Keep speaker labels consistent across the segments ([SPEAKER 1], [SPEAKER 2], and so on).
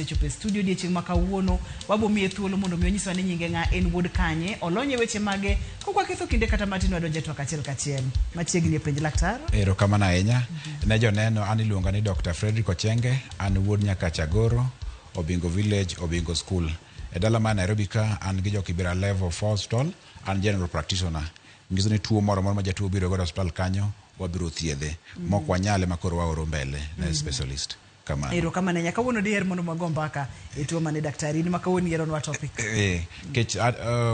[SPEAKER 1] Osechopo e studio odiechieng' ma kawuono, wabo miye thuolo mondo mi onyiswa ni nyinge ng'a, en wuod kanye, olony e weche mage. Kok waketho kinde kata matin wadonjo e twak achiel kachiel. Machiegni e penj laktar.
[SPEAKER 2] Erokamano ahinya ne joneno. An iluonga ni Dr. Frederick Ochenge, an wuod Nyakach Agoro, Obingo Village, Obingo School. E dala mar Nairobi ka, an gi jo Kibera Level 4 Hospital, an general practitioner. Nyiso ni tuo moro amora ma jatuo biro godo e osiptal kanyo, wabiro thiedhe. Mok wanyal ema koro waoro mbele ne specialist. Kamano.
[SPEAKER 1] Erokamano ahinya. Kawuono diher mondo wago mbaka e tuo mane daktari? In ma kawuono iyieronwa topic.
[SPEAKER 2] Kech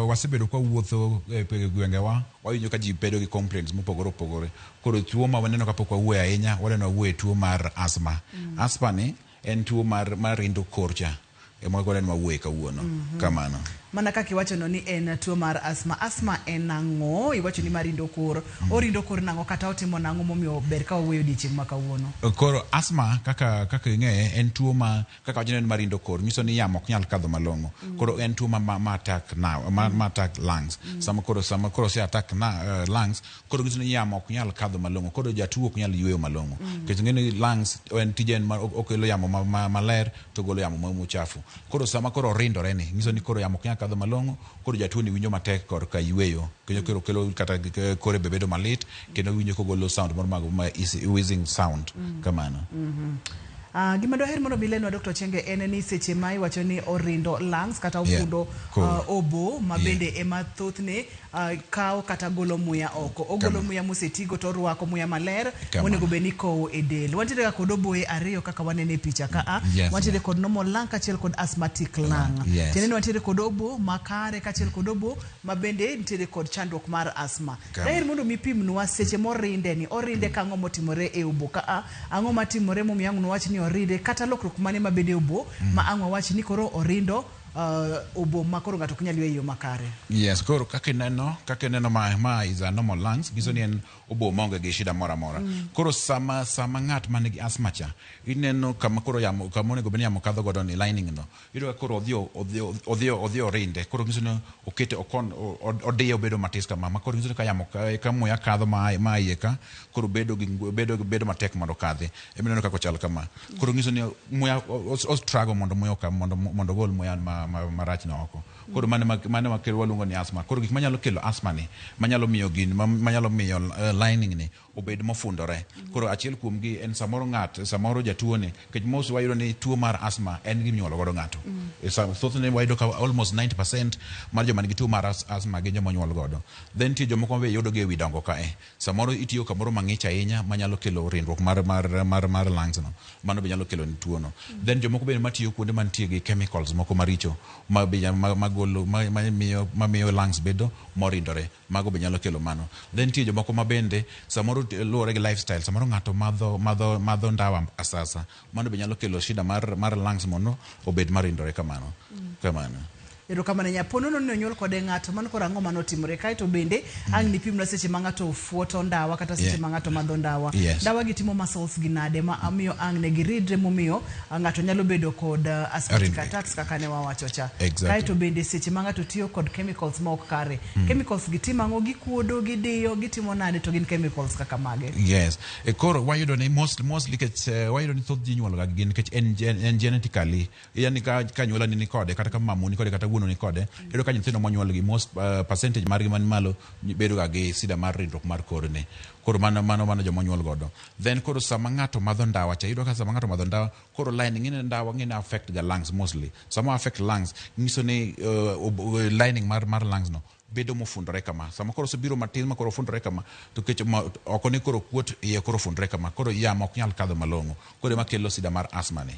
[SPEAKER 2] wasebedo kwa wuotho e gwengewa, wawinjo ka ji bedo gi complaints mopogore opogore. Koro tuo ma waneno kapok wawuoyo ahinya, waneno wawuoyo e tuo mar asthma. Asthma ni en tuo mar rindo kor cha. Ema waneno wawuoye kawuono. Kamano.
[SPEAKER 1] Mana kaka iwachono ni en tuo mar asthma. Asthma en ang'o? Iwacho ni marindo kor. Orindo kor nang'o kata otimo nang'o momiyo ber ka wawuoyo odiechieng' ma kawuono?
[SPEAKER 2] Koro asthma kaka ing'eye en tuo ma kaka wacho ni en marindo kor, nyiso ni yamo ok nyal kadho malong'o. Koro en tuo ma attack now, ma attack lungs. Sama koro ose attack na lungs, koro nyiso ni yamo ok nyal kadho malong'o. Koro jatuo ok nyal yueyo malong'o. Nikech ing'e ni lungs en tije en ma okelo yamo maler to ogolo yamo mochafu. Koro sama koro orindore ni, nyiso ni koro yamo ok nyal kadho malong'o, koro jatuo ni winjo matek korka yueyo. Kendo koro kelo kata kore be bedo malit, kendo winjo kogolo sound moro ma wheezing sound. Kamano.
[SPEAKER 1] Gima dwaher mondo mi ilenwa Dr. Ochenge en ni seche ma iwacho ni orindo lungs kata ofundo obo ma bende ema thothne kawo kata golo muya oko. Ogolo muya mosetigo to orwako muya maler monego bed ni ikowo e del. Wantiere ga kod oboye ariyo kaka waneno e picha ka a. Wantiere kod normal lung kaachiel kod asthmatic lung. Tiende ni wantiere kod obo makare kaachiel kod obo ma bende nitiere kod chandruok mar asthma. Daher mondo mi pimnwa seche morinde ni, orinde ka ang'o motimore e obo ka a, ang'o matimore momiyo ang' nwach ni orinde, kata lokruok mane mabende e obo ma ang' wawach ni koro orindo obo ma koro ng'ato ok nyal yweyo e yo makare.
[SPEAKER 2] Yes, koro kaka ineno ma is a normal lungs, nyiso ni en obo maonge gi shida moro amora. Koro sama ng'at man gi asthma cha, ineno kama koro yamo kama onego bed ni yamo kadho godo ni lining no. Iyudo ka koro odhi orinde. Koro nyiso ni okete okon odiye obedo matis kama. Ma koro nyiso ni ka yamo ka muya kadho ma iye ka, koro bedo matek mondo okadhi. Ema ineno kaka ochal kama. Koro nyiso ni muya o struggle mondo muya oka mondo ogol muya marach no oko. Koro mano ma kelo waluongo ni asthma. Koro gik manyalo kelo asthma ni, manyalo miyo gin manyalo miyo lining ni obed mofundore. Koro achiel kuom gi en samoro ng'at, samoro jatuo ni, nikech most wayudo ni tuo mar asthma en gima inyuolo godo ng'ato. Thothne wayudo ka almost 90% mar joma nigi tuo mar asthma gin joma onyuol godo. Then nitie jomoko ma be yudo gi ewi dongo kae. Samoro itiyo kamoro mang'ich ahinya manyalo kelo rindruok mar lungs no. Mano be nyalo kelo ni tuo no. Then jomoko bende matiyo kuonde mantie gi chemicals moko maricho ma be ma golo ma miyo lungs bedo morindore. Mago be nyalo kelo mano. Then nitie jomoko ma bende samoro luwore gi lifestyle. Samoro ng'ato madho ndawa asasa. Mano be nyalo kelo shida mar lungs mondo obed marindore kamano. Kamano.
[SPEAKER 1] Erokamano ahinya. Po nono ni onyuol kode ng'ato, mano koro ang'o manotimore? Kaeto bende ang' nipimna seche ma ng'ato fuoto ndawa kata seche ma ng'ato madho ndawa. Ndawa gi timo muscles gi nade ma miyo ang' ne giridre momiyo ng'ato nyalo bedo kod asthmatic attacks kaka ne wawacho cha. Kaeto bende seche ma ng'ato tiyo kod chemicals ma ok kare. Chemicals gi timo ang'o? Gikuodo, gidiyo, gitimo nade to gin chemicals kaka mage?
[SPEAKER 2] Yes. Koro wayudo ni mostly nikech wayudo ni thoth ji inyuolo ga gi gin nikech en genetically. Yani ka anyuola ni kode kata ka mamu ni kode kata wuonu ni kode, iyudo ka nyithindo monyuol gi most percentage margi man malo bedo ga gi sida mar rindruok mar korni. Koro mano joma onyuol godo. Then koro sama ng'ato madho ndawa cha, iyudo ka sama ng'ato madho ndawa, koro lining ng'e ndawa ng'e affect ga lungs mostly. Sama affect lungs, nyiso ni lining mar lungs no bedo mofundore kama. Sama koro osebiro matin ma koro ofundore kama, to kech ma, oko ni koro kuot, iye koro ofundore kama. Koro yamo ok nyal kadho malong'o. Koro ema kelo sida mar asthma ni.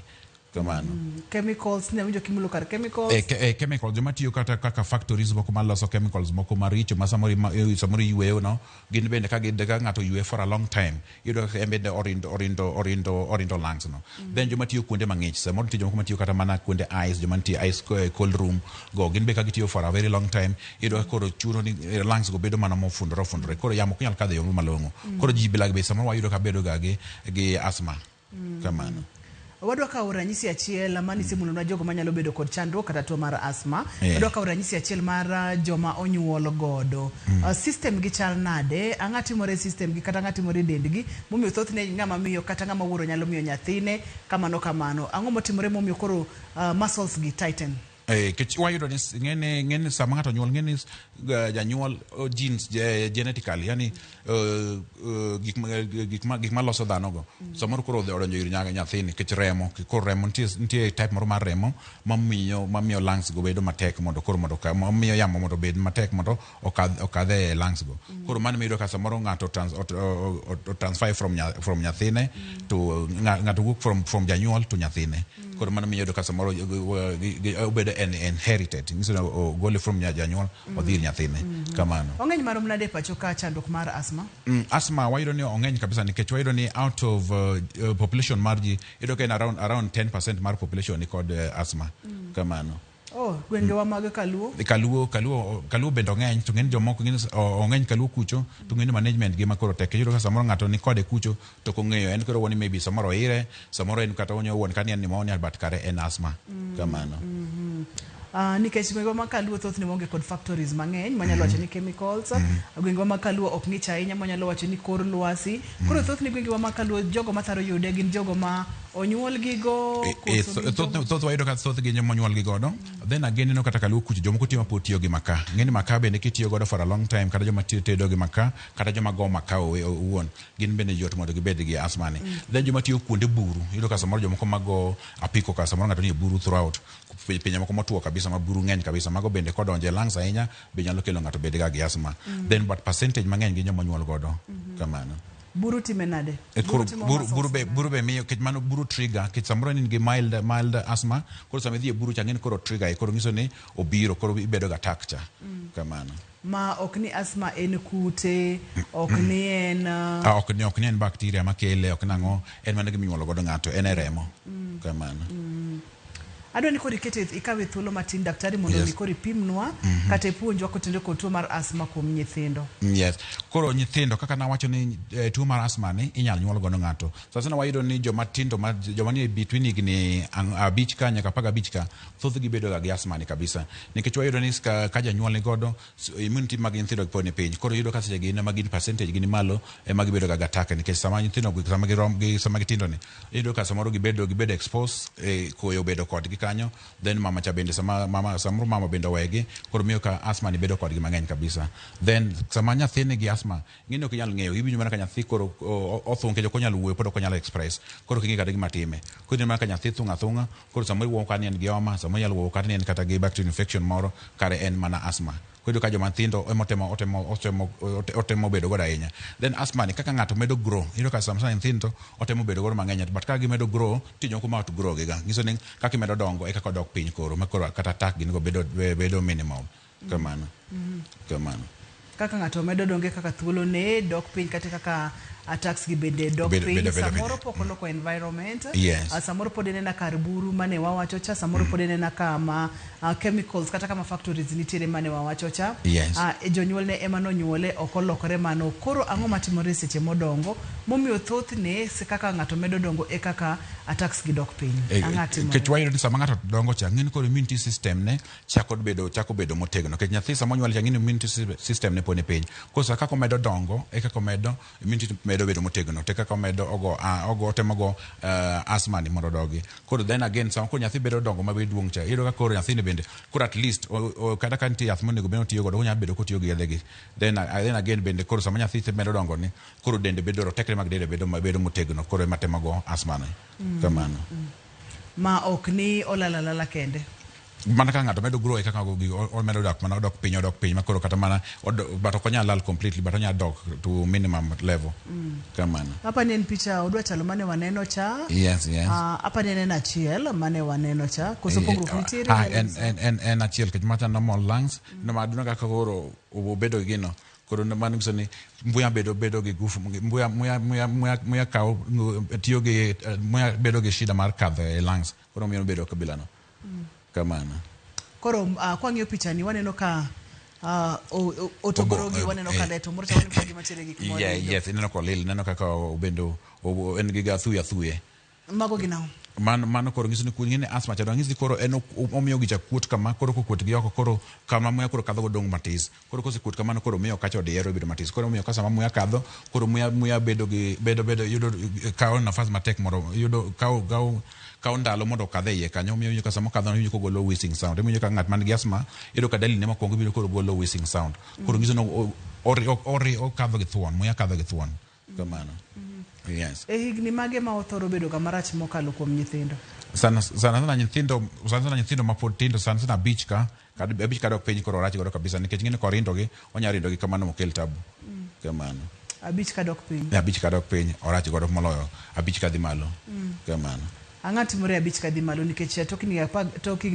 [SPEAKER 2] Kamano.
[SPEAKER 1] Chemicals, ne awinjo kimulo kar chemicals.
[SPEAKER 2] Chemicals, joma tiyo kata kaka factories moko maloso chemicals moko maricho ma samoro iyweyo no, gin bende ka ng'ato ywe for a long time, iyudo ka en bende orindo lungs no. Then joma tiyo kuonde mang'ich, samoro nitie jomoko matiyo kata mana kuonde ice, joma nitie ice cold room go, gin be ka gitiyo for a very long time, iyudo ka koro chuno ni lungs go bedo mana mofundore ofundore. Koro yamo ok nyal kadho e yo malong'o. Koro ji bilagi be samoro wayudo ka bedo ga gi asthma. Kamano.
[SPEAKER 1] Wadwa kawo ranyisi achiel mane isemulonwa jogo manyalo bedo kod chandruok kata tuo mar asthma.
[SPEAKER 2] Yeah.
[SPEAKER 1] Wadwa kawo ranyisi achiel mar joma onyuol godo. System gi chal nade? Ang'a timore e system gi kata ang'a timore e dendgi momiyo thothne ng'ama miyo kata ng'ama wuoro nyalo miyo nyathine kamano kamano. Ang'o motimore momiyo koro muscles gi tighten?
[SPEAKER 2] Eh, kech wayudo ni ng'eni ng'eni sama ng'ato onyuol ng'eni janyuol genes genetically yani gik ma gik ma gik maloso dhano go samoro koro odonjo ir nyathini nikech remo koro remo nitie nitie type moro mar remo mamiyo mamiyo lungs go bedo matek mondo koro mondo mamiyo yamo mondo obed matek mondo okadh okadh e lungs go. Koro mano miyudo ka samoro ng'ato trans, o, o, o, transfer from nya, from nyathine to ng'ato wuok from from janyuol to nyathine. Koro mano miyo yudo ka samoro obedo en inherited nyiso ni ogole from janyuol odhi ir nyathine kamano.
[SPEAKER 1] Ong'eny marom nade e pacho ka chandruok mar asthma?
[SPEAKER 2] Asthma wayudo ni ong'eny kabisa nikech wayudo ni out of population mar ji iyudo ka en around around 10% mar population ni kod asthma kamano.
[SPEAKER 1] Oh, gwengewa mag Kaluo.
[SPEAKER 2] Kaluo, Kaluo, Kaluo bende ong'eny to ng'eny jomoko ng'eny ong'eny Kaluo kucho to ng'eny management gi ma koro tek. Iyudo ka samoro ng'ato ni kode kucho to ok ong'eyo en koro wuoni maybe samoro oire, samoro en kata onyo wuon ka ni en pneumonia but kare en asthma. Kamano.
[SPEAKER 1] Nikech gwengewa mag Kaluo thothne waonge kod factories mang'eny manyalo wacho ni chemicals. Gwengewa mag Kaluo ok ng'ich ahinya manyalo wacho ni kor lwasi. Koro thothne gwengewa mag Kaluo jogo matharo yude gin jogo ma onyuol gigo koso gin jogo
[SPEAKER 2] Thoth wayudo ka thoth gin joma onyuol gi godo. Then again ineno kata Kaluo kucho jomoko tiyo mapod tiyo gi makaa. Ng'eni makaa bende kitiyo godo for a long time kata joma tedo gi makaa kata joma go makaa owuon gin bende yot mondo gibed gi asthma ni. Then joma tiyo kuonde buru iyudo ka samoro jomoko mago apiko ka samoro ng'ato nie buru throughout pinje moko motuo kabisa ma buru ng'eny kabisa mago bende kodonjo e lungs ahinya be nyalo kelo ng'ato bed ga gi asthma. Then but percentage mang'eny gin joma onyuol godo kamano.
[SPEAKER 1] Buru time nade?
[SPEAKER 2] Koro buru buru be buru be miyo kech mano buru trigger kech samoro in gi mild mild asthma koro sama idhi e buru cha ng'eni koro trigger e koro nyiso ni obiro koro ibedo ga attack cha kamano.
[SPEAKER 1] Ma ok ni asthma en kute, ok ni en
[SPEAKER 2] Ah, ok ni ok ni en bacteria makele ok nang'o en mana gima inyuolo godo ng'ato en e remo kamano.
[SPEAKER 1] Adwa ni koro ikete ikawe thuolo matin daktari mondo mi koro ipimnwa kata ipuonjwa kotenore kod tuo mar asthma kuom nyithindo.
[SPEAKER 2] Yes. Koro nyithindo kaka nawacho ni tuo mar asthma ni inyal nyuol godo ng'ato. Sasa wayudo ni joma tindo ma joma nie between higni 5 ka nyaka 15 ka thothgi bedo ga gi asthma ni kabisa. Nikech wayudo ni ka janyuol ni godo immunity mag nyithindo pod ni piny. Koro iyudo ka seche gin ema gin percentage gi ni malo ema gibedo ga gi attack nikech sama nyithindo sama girom gi sama gitindo ni iyudo ka samoro gibedo gibedo expose koyo obedo kodgi kanyo then mama cha bende sama mama samoro mama bende owegi koro miyo ka asthma ni bedo kodgi mang'eny kabisa. Then sama nyathi nigi asthma ng'eni ok inyal ng'eyo iwinjo mana ka nyathi koro othung' nikech ok onyal wuoyo pod ok onyal express koro ok ing'e kata gima time. Koro ineno mana ka nyathi thung' athung'a koro samoro iwuoyo kata ni en gi homa samoro inyalo wuoyo kata ni en kata gi bacterial infection moro kare en mana asthma. Koro iyudo ka joma tindo ema otemo otemo otemo otemo bedo godo ahinya. Then asthma ni kaka ng'ato medo grow iyudo ka sama nyithindo otemo bedo godo mang'eny but kaka gimedo grow nitie jomoko ma outgrow gi ga. Nyiso ni kaka imedo dongo e kaka odok piny koro ma koro kata attack gini go bedo bedo minimal. Kamano. Kamano.
[SPEAKER 1] Kaka ng'ato medo dongo e kaka thuolo ne dok piny kata kaka attacks gi bende dok
[SPEAKER 2] Bedo
[SPEAKER 1] piny.
[SPEAKER 2] bedo bedo
[SPEAKER 1] Samoro
[SPEAKER 2] piny.
[SPEAKER 1] pok oloko environment.
[SPEAKER 2] Yes.
[SPEAKER 1] Samoro pod en ena kar buru mane wawacho cha, samoro pod en ena kama chemicals kata kama factories nitiere mane wawacho cha.
[SPEAKER 2] Yes.
[SPEAKER 1] Jonyuol ne ema nonyuole ok olokore mano. Koro ang'o matimore seche modongo momiyo thothne kaka ng'ato medo dongo e kaka attacks gi dok piny. Ang'o timore?
[SPEAKER 2] Nikech wayudo ni sama ng'ato dongo cha ng'eni koro immunity system ne chako bedo chako bedo motegno nikech nyathi sama onyuol cha ng'eni immunity system ne pod ni piny. Koro sa kaka omedo dongo e kaka omedo immunity medo bedo motegno te kaka omedo ogo ogo otemo go asthma ni mondo odogi. Koro then again sama koro nyathi bedo dongo mabed duong' cha iyudo ka koro nyathini bende koro at least kata ka nitie yath monego bed ni otiyo godo onyalo bedo kotiyo gi yedhe gi. Then then again bende koro sama nyathi medo dongo ni koro dende bedo tekre mag dende bedo bedo motegno koro ema temo go asthma ni. Kamano.
[SPEAKER 1] Ma ok ni olal alala kende.
[SPEAKER 2] Mana ka ng'ato medo grow e kaka omedo dak mana odok piny odok piny makoro kata mana but ok onyal lal completely but onyalo dok to minimum level. Kamano.
[SPEAKER 1] Apa ni en picha odwa chalo mane waneno cha.
[SPEAKER 2] Yes, yes.
[SPEAKER 1] Apa ni en achiel mane waneno cha. Koso pogruok nitiere?
[SPEAKER 2] En achiel nikech macha normal lungs. No maduna kaka koro obedo gi gino. Koro mano nyiso ni mbuya bedo bedo gi gufu mbuya muya muya muya muya kawo tiyo gi muya bedo gi shida mar kadho e lungs. Koro miyo bedo kabila no. Kamano.
[SPEAKER 1] Koro kwang'iyo picha ni waneno ka otogoro gi waneno ka ler to moro cha waneno ka gima tiere gik moro.
[SPEAKER 2] Yeah, yes, ineno kolil, ineno kaka obendo en gi athuye athuye.
[SPEAKER 1] Mago gin ang'o?
[SPEAKER 2] Mano koro nyiso ni kuny ni asthma cha nyisi koro en omiyo gicha kuot kama koro kokuot gi oko koro kama muya koro kadho godong matis. Koro kosekuot kamano koro miyo kacha odiero bedo matis. Koro miyo ka sama muya kadho koro muya bedo gi bedo yudo kawo nafas matek moro yudo kawo ndalo mondo okadhe iye kanyo. Omiyo ka sama okadho iwinjo kogolo wheezing sound. Iwinjo ka ng'at man gi asthma iyudo ka dalili ne mokwongo ibiro koro golo wheezing sound. Koro nyiso ni okadho gi thuon, muya kadho gi thuon. Kamano. Yes.
[SPEAKER 1] E higni mage ma othoro bedo ga marach mokalo kuom nyithindo?
[SPEAKER 2] Sana sana nyithindo, sana sana nyithindo mapod tindo, sana sana abich ka abich kadok piny koro orach godo kabisa nikech ng'eni korindo gi onya rindo gi kamano mokel tabu. Kamano.
[SPEAKER 1] Abich kadok piny.
[SPEAKER 2] Abich kadok piny orach godo moloyo abich kadhi malo. Kamano.
[SPEAKER 1] Ang'o timore abich kadhi malo nikech tok higni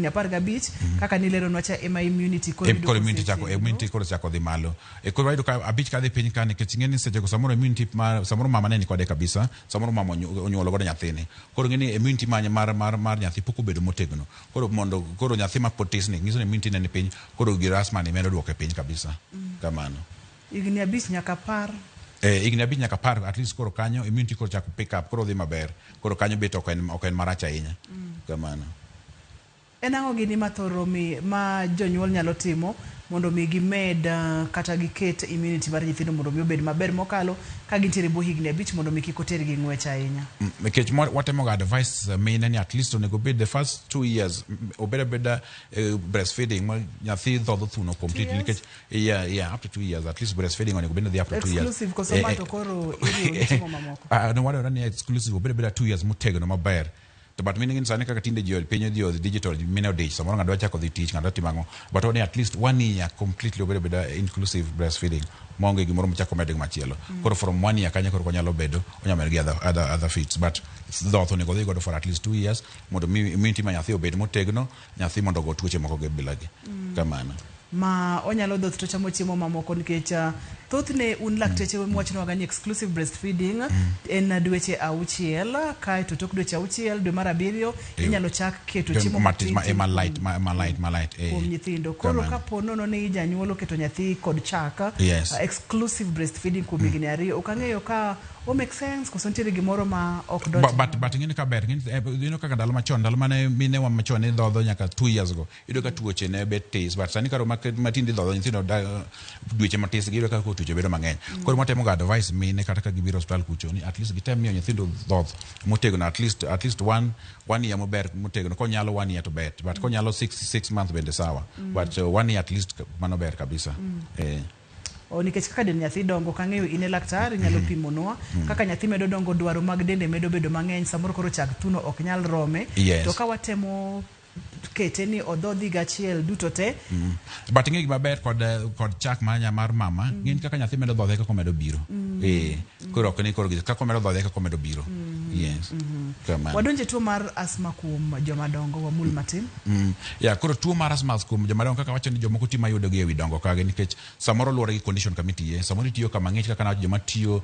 [SPEAKER 1] 15 kaka nileronwa cha ema immunity
[SPEAKER 2] koro immunity chako immunity koro chako dhi malo. E koro wayudo ka abich kadhi piny ka nikech ing'e ni seche go samoro immunity mar samoro mama ne ni kode kabisa, samoro mama onyuolo godo nyathini. Koro ing'e ni immunity mar nyathi pok obedo motegno. Koro mondo koro nyathi ma pod tis ni nyiso ni immunity ne ni piny, koro gir asthma ni medo duoke piny kabisa. Kamano.
[SPEAKER 1] Higni 5 nyaka 10.
[SPEAKER 2] Higni 5 nyaka 10 at least koro kanyo immunity koro chako pick up, koro dhi maber. Koro kanyo bet ok en marach ahinya. Kamano.
[SPEAKER 1] En ang'o gini mathoro mi ma jonyuol nyalo timo mondo mi gimed kata giket immunity mar nyithindo mondo mi obed maber mokalo ka gintiere bwo higni 5 mondo mi kik otergi ng'wech ahinya?
[SPEAKER 2] Nikech watemo ga advice mine ni at least onego bed the first 2 years obed abeda breastfeeding ma nyathi dhodho thuno completely nikech yeah up to 2 years at least breastfeeding onego bed ni up to 2 years.
[SPEAKER 1] Exclusive koso ma to koro iriwo gi mamoko?
[SPEAKER 2] No wadwaro ni exclusive obed abeda 2 years motegno maber. To but meaning in sani kaka tinde ji piny odhi odhi digital mine odich samoro ng'ato dwa chako dhi tich ng'ato timo ang'o but one at least 1 year completely obedo abeda inclusive breastfeeding maonge gimoro mochako medo gi machielo. Koro from 1 year kanyo koro onyalo bedo onyalo medo gi other feeds but dhoth onego odhi godo for at least 2 years mondo mi immunity ma nyathi obed motegno, nyathi mondo ogo tuoche moko gi bilagi. Kamano.
[SPEAKER 1] Ma onyalo dhoth to chamo chiemo mamoko nikech thothne un lakteche mwachnwaga ni exclusive breastfeeding en dweche 6 kaeto tok dweche 6 dwe mar 7 inyalo chak keto chiemo matin
[SPEAKER 2] ma light ma light
[SPEAKER 1] kuom nyithindo. Koro kapo nono ni janyuol oketo nyathi kod chak exclusive breastfeeding kuom higni 2 ok ang'eyo ka o make sense koso nitiere gimoro ma ok donj.
[SPEAKER 2] But ing'e ni ka ber ing'e kaka ndalo machon ndalo mane mine wa machon ne dhodho nyaka 2 years ago iyudo ka tuoche ne bet tis but sani karo matinde dhodho nyithindo dweche matis giyudo ka tuoche bedo mang'eny. Koro watemo ga advice mine kata ka gibiro osiptal kucho ni at least gitem miyo nyithindo dhoth motegno at least one year maber motegno. Konyalo 1 year to bet but konyalo 6 months bende sawa but 1 year at least mano ber kabisa.
[SPEAKER 1] Nikech kaka dend nyathi dongo kang'eyo in e laktar inyalo pimonwa kaka nyathi medo dongo dwaro mag dende medo bedo mang'eny samoro koro chak thuno ok nyal rome. To ka watemo kete ni odhodh higa achiel duto te.
[SPEAKER 2] But ing'e gima ber kod chak mar mama, ng'e kaka nyathi medo dhodhe kaka omedo biro. Koro ok ni koro kaka omedo dhodhe kaka omedo biro. Yes. Kamano.
[SPEAKER 1] Wadonje tuo mar asthma kuom joma dongo wamul matin.
[SPEAKER 2] Ya koro tuo mar asthma kuom joma dongo kaka wacho ni jomoko ti mayudo gi ewi dongo kage nikech samoro luwore gi condition kama itiye. Samoro itiyo kama ng'ich kaka nawacho joma tiyo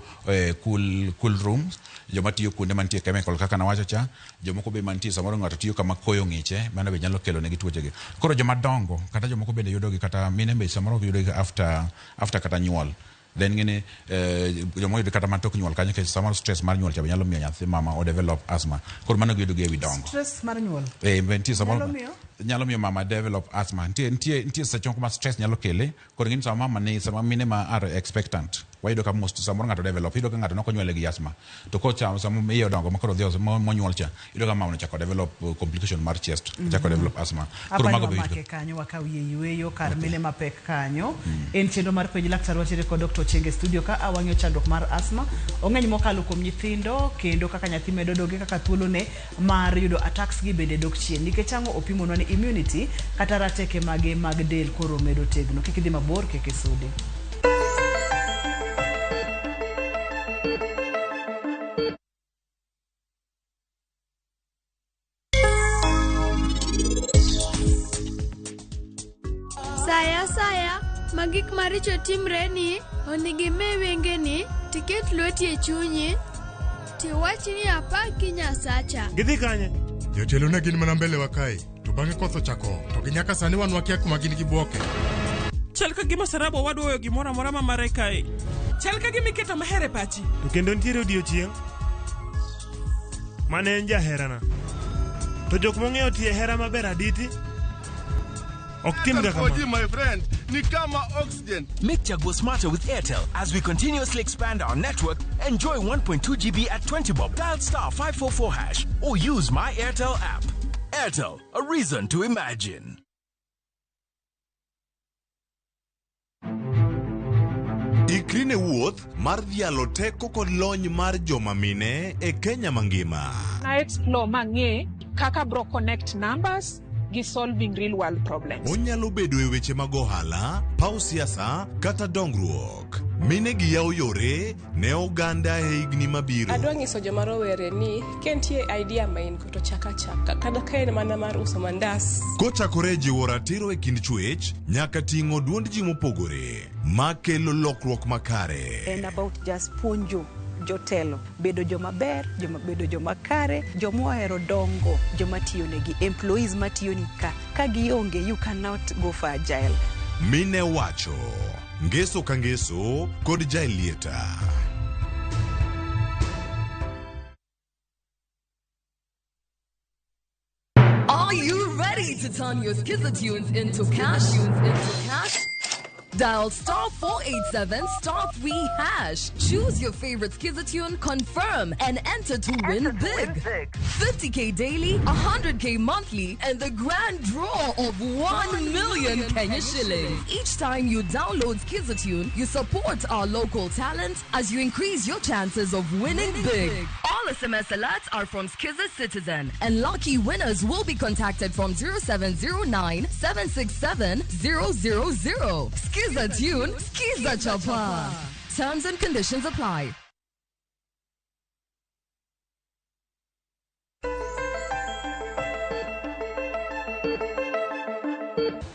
[SPEAKER 2] cool rooms, joma tiyo kuonde mantie chemical kaka nawacho cha, jomoko be mantie samoro ng'ato tiyo kama koyo ng'iche mano be nyalo kelo negi tuoche gi. Koro joma dongo kata jomoko bende yudo gi kata mine be samoro yudo gi after kata nyuol. Then ng'e jomoko yudo kata matok nyuol kanyo nikech samoro stress mar nyuol cha be nyalo miyo nyathi mama o develop asthma. Koro mano giyudo gi ewi dongo.
[SPEAKER 1] Stress mar nyuol?
[SPEAKER 2] Nitie samoro nyalo miyo mama develop asthma. Nitie seche moko ma stress nyalo kele. Koro ng'e ni sama mama ni sama mine ma are expectant wayudo ka most samoro ng'ato develop iyudo ka ng'ato nok onyuole gi asthma to kocha sama iye odongo ma koro odhi monyuol cha iyudo ka mama no chako develop complication mar chest chako develop asthma.
[SPEAKER 1] Koro mago be yudo kanyo wakaw yie yueyo kar mine mapek kanyo. En chenro mar penj laktar watiere kod Dr. Ochieng e studio ka awang'yo chandruok mar asthma ong'eny mokalo kuom nyithindo kendo kaka nyathi medo dongo kaka thuolone mar yudo attacks gi bende dok chien nikech ang'o opimonwa ni immunity kata rateke mage mag del koro medo tegno. Kik idhi mabor kik isudi.
[SPEAKER 3] Saya asaya ma gik maricho timreni, onego ime wengeni, tiket lweti e chunyi, tiwach ni apaki Nyasacha.
[SPEAKER 4] Gidhi kanye?
[SPEAKER 5] Jotelo ne gin mana mbele wa kae, to bang'e koth ochako, to gi nyaka sani wan wakia kuma gin gibuoke.
[SPEAKER 6] Chal ka gima Sarabo owadwa oweyo gimoro amora ma mare kae. Chal ka gima iketo maher e pachi.
[SPEAKER 4] To kendo nitiere odiochieng' mane en jaherana. To jok mong'eyo tie hera maber aditi ok tim ga kama.
[SPEAKER 5] 4G my friend ni kama oxygen.
[SPEAKER 7] Make Chaguo smarter with Airtel. As we continuously expand our network, enjoy 1.2 GB at 20 bob. Dial star 544 hash or use my Airtel app. Airtel, a reason to imagine.
[SPEAKER 8] Ikri ne wuoth mar dhialo teko kod lony mar joma mine e Kenya mangima.
[SPEAKER 9] Na explore mang'e kaka bro connect numbers gi solving real world problems.
[SPEAKER 8] Onyalo bedo e weche mag ohala, paw siasa kata dongruok. Mine gi yawo yore ne oganda e higni mabiro.
[SPEAKER 10] Adwa nyiso joma rowere ni ka nitie idea ma in go to chak achaka kata ka en mana mar uso mandas.
[SPEAKER 8] Kochakore e jiwo ratiro e kind chwech nyaka ting'o duond ji mopogore makelo lokruok makare.
[SPEAKER 11] En about just puonjo jotelo bedo joma ber, joma bedo joma kare, joma ohero dongo, joma tiyo negi, employees matiyo ni ka. Ka gionge, you cannot go for agile.
[SPEAKER 8] Mine wacho ngeso ka ngeso kod Jaelieta.
[SPEAKER 12] Are you ready to turn your Skiza tunes into cash? Into cash? Dial star 487 star 3 hash. Choose your favorite Skiza tune, confirm, and enter to win big. 50k daily, 100k monthly, and the grand draw of 1 million Kenya shillings. Each time you download Skiza tune, you support our local talent as you increase your chances of winning big. All SMS alerts are from Skiza Citizen, and lucky winners will be contacted from 0709 767 000. Skiza tune, Skiza Chapa. Terms and conditions apply.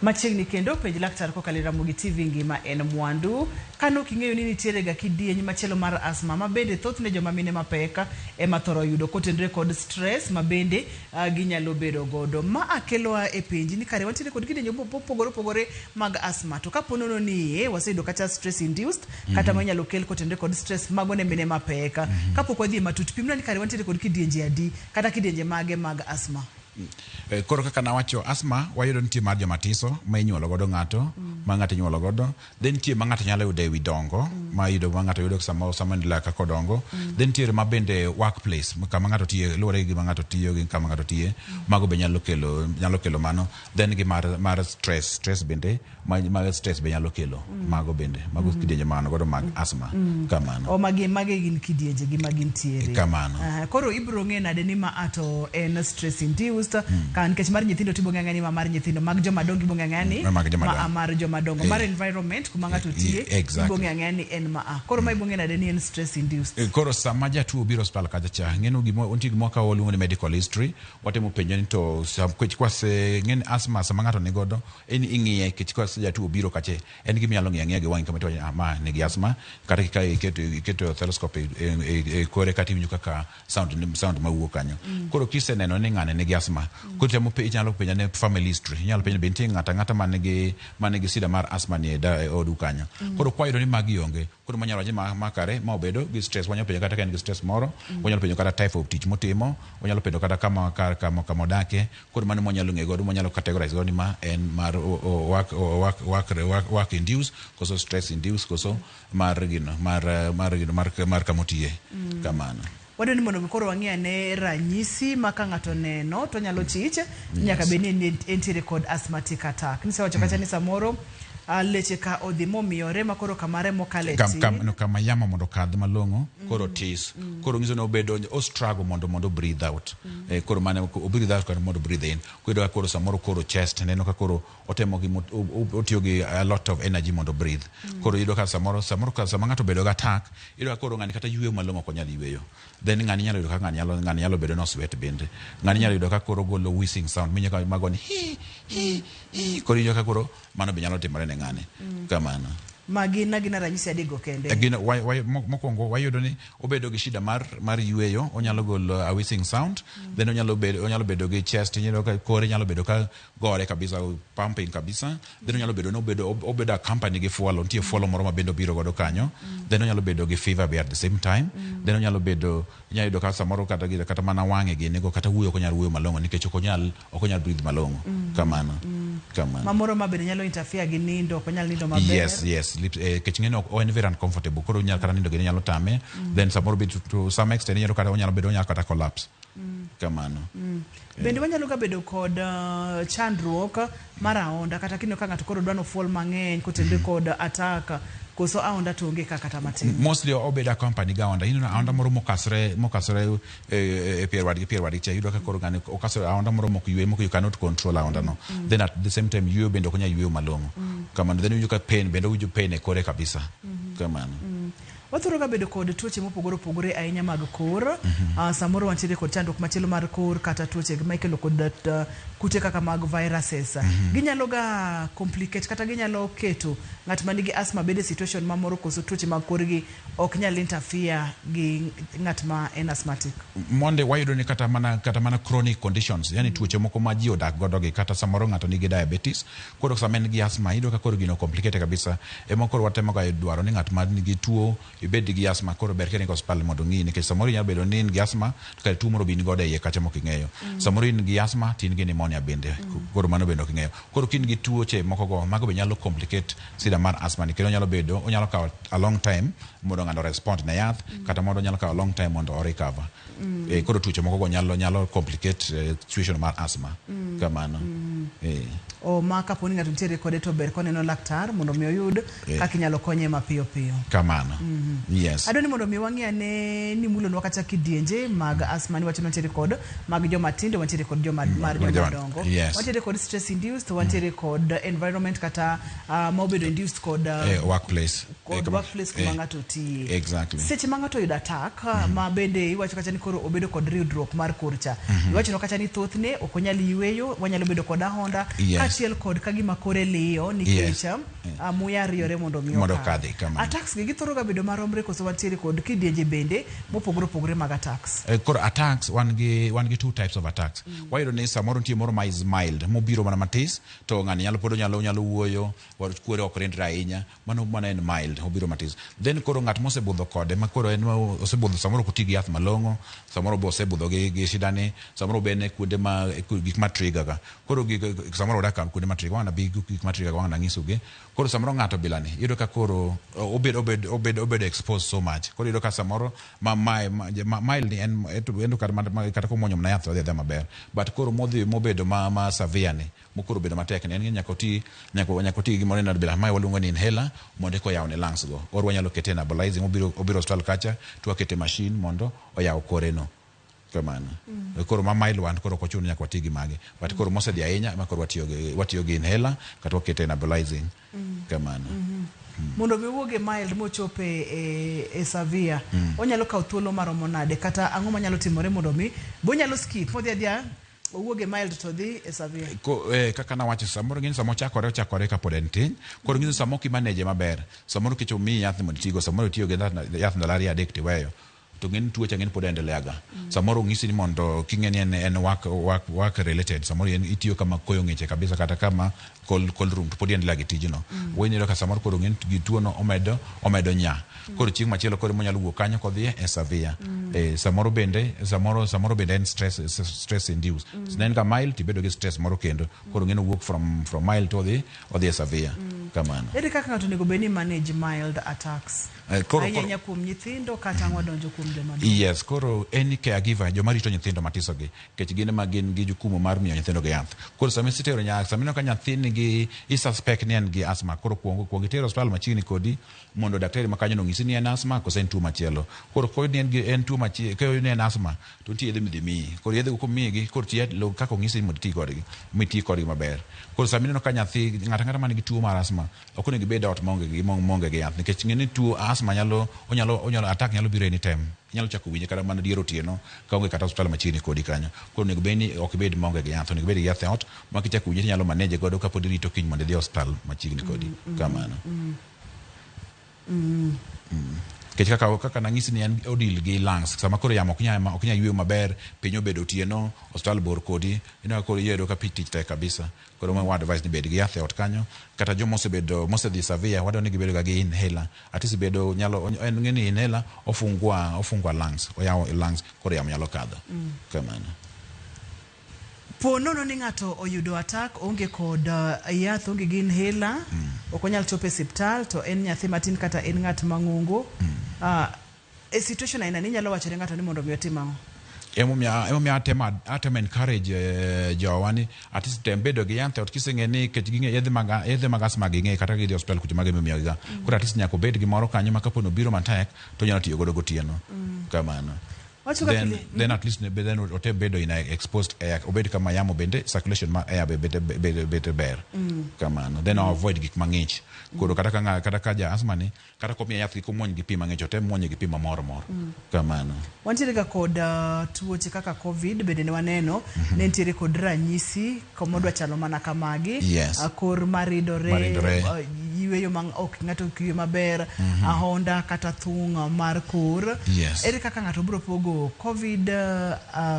[SPEAKER 1] Machiegni kendo penj laktar kokalo e Ramogi TV ngima en mwandu. Kano ok ing'eyo ni nitiere ga kidieny machielo mar asthma ma bende thothne joma mine mapek ema thoro yudo kotenore kod stress ma bende ginyalo bedo godo. Ma akelowa e penji ni kare wantiere kod kidienje mopogore opogore mag asthma, to kapo nono ni waseyudo kata stress induced kata manyalo kel kotenore kod stress mago ne mine mapek. Kapok wadhi e matut, pimna ni kare wantiere kod kidienje adi kata kidienje mage mag asthma.
[SPEAKER 2] Koro kaka nawacho, asthma wayudo nitie mar joma tiso ma inyuolo godo ng'ato, ma ng'ato inyuolo godo, then nitie ma ng'ato nyalo yudo ewi dongo, ma yudo ma ng'ato yudo sama sama ndila kaka odongo, then nitiere ma bende workplace kama ng'ato tiye, luwore gi gima ng'ato tiyo gi kama ng'ato tiye, mago be nyalo kelo mano, then gi mar stress bende ma stress be nyalo kelo mago bende mago kidienje mano godo mag asthma kamano.
[SPEAKER 1] O magi gin kidienje gi magintiere
[SPEAKER 2] kamano.
[SPEAKER 1] Koro ibiro ng'e nade ni ma ato en stress induced ka nikech mar nyithindo tibo ng'e ni ma mar nyithindo, mag joma dongo ibo ng'e ni ma mar joma dongo, mar environment kuma ng'ato tiye ibo ng'e ni en ma a. Koro ma ibo ng'e nade ni en stress induced.
[SPEAKER 2] Koro sama jatuo biro osiptal kacha cha ng'eno gimo nitie gima wakawo waluongo ni medical history, watemo penjo ni to kwase ng'en asthma sama ng'ato ni godo en ing'iye nikech kwase jatuo biro kache en gima inyalo ng'iyo ang'iya gi wang'i kama to ma nigi asthma, kata ka iketo stethoscope e kore kata iwinjo kaka sound mawuok kanyo. Koro kiseneno ni ng'ane nigi asthma, koro temo inyalo penjo ne family history, inyalo penjo be nitie ng'ato ang'ata man gi sida mar asthma ni e odu kanyo. Koro kwayudo ni magi onge, koro manyalo wacho ni ma kare ma obedo gi stress, wanyalo penjo kata ka en gi stress moro, wanyalo penjo kata type of tich motimo, wanyalo penjo kata kama odakie. Koro mano mwanyalo ng'eyo godo, mwanyalo categorize godo ni ma en mar work induced koso stress induced koso mar gino mar kama otiye kamano.
[SPEAKER 1] Wadwa ni mondo koro wang'i ane ranyisi ma ka ng'ato neno to nyalo chich nyaka bed ni entiere kod asthmatic attack. Nisewacho kacha ni samoro leche ka odhi momiyore ma koro kamare mokale tin.
[SPEAKER 2] Kama yamo mondo okadh malong'o koro tis. Koro nyiso ni obedo o struggle mondo breathe out. Koro mane o breathe out kata mondo breathe in. Koro koro samoro koro chest neno ka koro otemo gi otiyo gi a lot of energy mondo breathe. Koro yudo ka samoro ka sama ng'ato obedo gi attack, yudo ka koro ng'ani kata yweyo malong'o ok onyal yweyo. Then ng'ani nyalo yudo ka ng'ani nyalo bedo no sweat bende. Ng'ani nyalo yudo ka koro golo wheezing sound minyo ka mago ni hi hi hi. Koro yudo ka koro mano be nyalo timore ne ng'ani. Kamano.
[SPEAKER 1] Ma gin agina ranyisi adekgo kende.
[SPEAKER 2] Gin mokwongo wayudo ni obedo gi shida mar yweyo, onyalo golo a wheezing sound, then onyalo bedo gi chest, inyalo ka kore nyalo bedo ka gore kabisa, pumping kabisa. Then onyalo bedo ni obedo accompany gi fuolo, nitie fuolo moro ma bende obiro godo kanyo. Then onyalo bedo gi fever be at the same time. Then onyalo bedo, inyalo yudo ka samoro kata mana wang'e gini go, kata wuoyo ok onyal wuoyo malong'o nikech ok onyal breathe malong'o. Kamano. Kamano.
[SPEAKER 1] Ma moro ma bende nyalo interfere gi nindo, ok onyal nindo maber.
[SPEAKER 2] Yes, lips, kech ng'eni ok en very uncomfortable, koro onyal kata nindo gini nyalo tame. Then samoro be to some extent inyalo kata onyalo bedo, onyalo kata collapse. Kamano.
[SPEAKER 1] Bende wanyalo ga bedo kod chandruok mar aonda, kata kineno ka ng'ato koro dwa nofuol mang'eny kotenore kod attack, koso aonda to onge ka kata matin?
[SPEAKER 2] Mostly obedo accompany gi aonda. Ineno aonda moro mokasore e pier wadgi cha, iyudo ka koro ng'ani okasore aonda moro mok ywe, mok you cannot control aonda no. Then at the same time yweyo bende ok onyal yweyo malong'o. Kamano. Then iwinjo ka pain bende, owinjo pain e kore kabisa. Kamano.
[SPEAKER 1] Wathoro ga bedo kod tuoche mopogore opogore ahinya mag kor. Samoro wantiere kod chandruok machielo mar kor, kata tuoche ma ikelo kod kute kaka mag viruses. Ginyalo ga complicate kata ginyalo keto ng'at ma nigi asthma bedo e situation mamoro, koso tuoche mag korgi ok nyal interfere gi ng'at ma en asthmatic?
[SPEAKER 2] Monde wayudo ni kata mana chronic conditions, yani tuoche moko ma ji odak godo gi, kata samoro ng'ato nigi diabetes, koro sama en gi asthma iyudo ka koro gino complicate kabisa. Ema koro watemo ga dwaro ni ng'at ma nigi tuo, ibed gi asthma, koro ber ka in e osiptal mondo ong'i, nikech samoro inyalo bedo ni in gi asthma to kare tuo moro be in godo e iye kacha mok ing'eyo. Samoro in gi asthma to in gi pneumonia bende, koro mano bende ok ing'eyo. Koro ka in gi tuoche moko go, mago be nyalo complicate shida mar asthma ni, kendo nyalo bedo onyalo kawo a long time mondo ng'ato respond ne yath, kata mondo onyalo kawo a long time mondo o recover. Koro tuoche moko go nyalo complicate situation mar asthma. Kamano.
[SPEAKER 1] O ma kapo ni ng'ato nitiere kode to ber koneno laktar mondo mi oyud kaka inyalo konye mapiyo piyo.
[SPEAKER 2] Kamano. Yes.
[SPEAKER 1] Adwa ni mondo mi wang'i ane ni mulonwa kata kidienje mag asthma, ni wacho ni wantiere kod mag joma tindo, wantiere kod joma mar joma dongo. Wantiere kod stress induced, wantiere kod environment, kata ma obedo induced kod
[SPEAKER 2] workplace.
[SPEAKER 1] Kod workplace kuma ng'ato tiye. Seche ma ng'ato oyudo attack, ma bende iwacho kacha ni koro obedo kod riwruok mar kor cha. Iwacho kacha ni thothne ok onyal yweyo, wanyalo bedo kod ahonda kaachiel kod kagima kore liyo nikech muya riyore mondo mi
[SPEAKER 2] Mondo okadhi. Okadhi, kamano.
[SPEAKER 1] Attacks gi githoro ga bedo maromre, koso wantiere kod kidienje bende mopogore opogore mag attacks?
[SPEAKER 2] Koro attacks, wan gi two types of attacks. Wayudo ni samoro nitie moro ma is mild, mobiro mana matis to ng'ani nyalo pod onyalo wuoyo, kore ok rendre ahinya. Mano en mild, obiro matis. Then koro ng'at mosebudho kode, ma koro en ma osebudho, samoro ok oti gi yath malong'o, samoro be osebudho gi shida ni, samoro be en e kuonde ma gik ma trigger ga. Koro gik samoro odak kuonde ma trigger, wang' bi gik ma trigger ga wang' nang'isu gi. Koro samoro ng'ato bila ni iyudo ka koro obedo exposed so much. Koro iyudo ka samoro ma mild ni en kata komuonyo mana yath to odhi adhiya maber. But koro modhi mobedo ma severe ni, mokoro obedo matek ni, en ni nyaka oti gi gimoro ni bila mae waluongo ni inhaler mondo eka oyawne lungs go. Or wanyalo kete e nebulizing, obiro osiptal kacha to wakete machine mondo oyaw kore no. Kamano. Koro ma mild one koro ok ochuno ni nyaka wati gi magi. But koro mosedhi ahinya ema koro watiyo gi inhaler kata wakete e nebulizing. Kamano.
[SPEAKER 1] Mondo mi owuog e mild mochop e severe, onyalo kawo thuolo maromo nade, kata ang'o manyalo timore mondo mi bo onyalo skip modhi adhiya owuog e mild to dhi e severe?
[SPEAKER 2] Kaka nawacho, samoro ng'eni sama ochakore kapod en tin, koro ng'eni sama ok imaneje maber, samoro kech omiyi yath mondo itigo, samoro itiyo gi yath ndalo 2 3 tiweyo, to ng'eni tuo cha ng'eni pod endelea ga. Samoro ong'isi ni mondo king'e ni en work related, samoro en itiyo kama koyo ng'iche kabisa, kata kama cold room, to pod endelea gi tijno. Wayudo ka samoro koro ng'eni gi tuo no omedo nya. Koro chieng' machielo koro monyalo wuok kanyo kodhi e severe. Samoro bende en stress induced. Ne en ga mild tibedo gi stress moro kendo. Koro ng'eni owuok from mild to odhi e severe. Kamano.
[SPEAKER 1] Ere kaka ng'ato onego bed ni manage mild attacks?
[SPEAKER 2] Koro,
[SPEAKER 1] Ahinya ahinya kuom nyithindo, kata wadonjo kuom joma dongo.
[SPEAKER 2] Yes, koro any caregiver, joma rito nyithindo matiso gi, nikech gin ema gin gi jukumu mar miyo nyithindo gi yath. Koro sama isetero sama ineno ka nyathi nigi, i suspect ni en gi asthma, koro kuong itero osiptal machiegni kodi mondo daktari ma kanyo no onyisi ni en asthma koso en tuo machielo. Koro koyud ni en tuo machielo, koyud ni en asthma, to nitie yedhe midhi miyi. Koro yedhe go komiyigi, koro ti kaka onyisi ni mondo iti kodgi, miti kodgi maber. Koro sama ineno ka nyathi, ng'ato ang'ata man gi tuo mar asthma, ok onego ibed e ot maonge gi yath, nikech ng'e ni tuo asthma nyalo onyalo onyalo attack nyalo biro anytime. Inyalo chako winje kata mana dier otieno kaonge kata osiptal machiegni kodi kanyo. Koro onego bed ni ok ibed maonge gi yath, onego ibed gi yath e ot ma kichako winje tinyalo manage godo kapod irito kiny mondo idhi e osiptal machiegni kodi. Kamano. Nikech kaka kaka nang'isi ni en odil gi lungs sama koro yamo ok nyal ok nyal yweyo maber piny obedo otieno osiptal bor kodi ineno ka koro iyudo ka pi tich tek kabisa koro ma wa advice ni bed gi yath e ot kanyo kata joma osebedo mosedhi severe wadwa ni gibedo ga gi inhaler at least bedo nyalo en ng'e ni inhaler ofungua ofungua lungs oyawo lungs koro yamo nyalo kadho kamano
[SPEAKER 1] Po nono ni ng'ato oyudo attack onge kod yath onge gi inhaler ok onyal chopo e siptal to en nyathi matin kata en ng'at mang'ongo e situation aina ni inyalo wacho ne ng'ato ni mondo mi otim ang'o?
[SPEAKER 2] Emomiyo emomiyo atemo atemo encourage jowa ni at least tem bedo gi yath e ot kiseng'e ni nikech ging'e yedhe mag yedhe mag asthma ging'e kata gidhi e osiptal kucho mago ema imiyogi ga. Koro at least nyaka obed gi moro kanyo ma kapo ni obiro matek to onyalo tiyo godo gotieno. Kamano.
[SPEAKER 1] Wacho ka
[SPEAKER 2] Then,
[SPEAKER 1] pile-
[SPEAKER 2] then at least ne- then otem bedo in a exposed air obed kama yamo bende circulation mar air be bete bete bete ber. Kamano. Then avoid gik mang'ich. Koro kata ka ng'a- kata ka ja asthma ni kata komiye yath kik omuony gi pi mang'ich otem muonye gi pi mamor mor. Kamano.
[SPEAKER 1] Wantiere ga kod tuoche kaka Covid bende ne waneno ne nitiere kod ranyisi komodwa chalo mana kamagi.
[SPEAKER 2] Yes.
[SPEAKER 1] Kor maridore,
[SPEAKER 2] Maridore.
[SPEAKER 1] Yweyo ma ok ng'ato ok ywe maber, ahonda kata thung' mar kor.
[SPEAKER 2] Yes.
[SPEAKER 1] Ere kaka ng'ato biro pogo Covid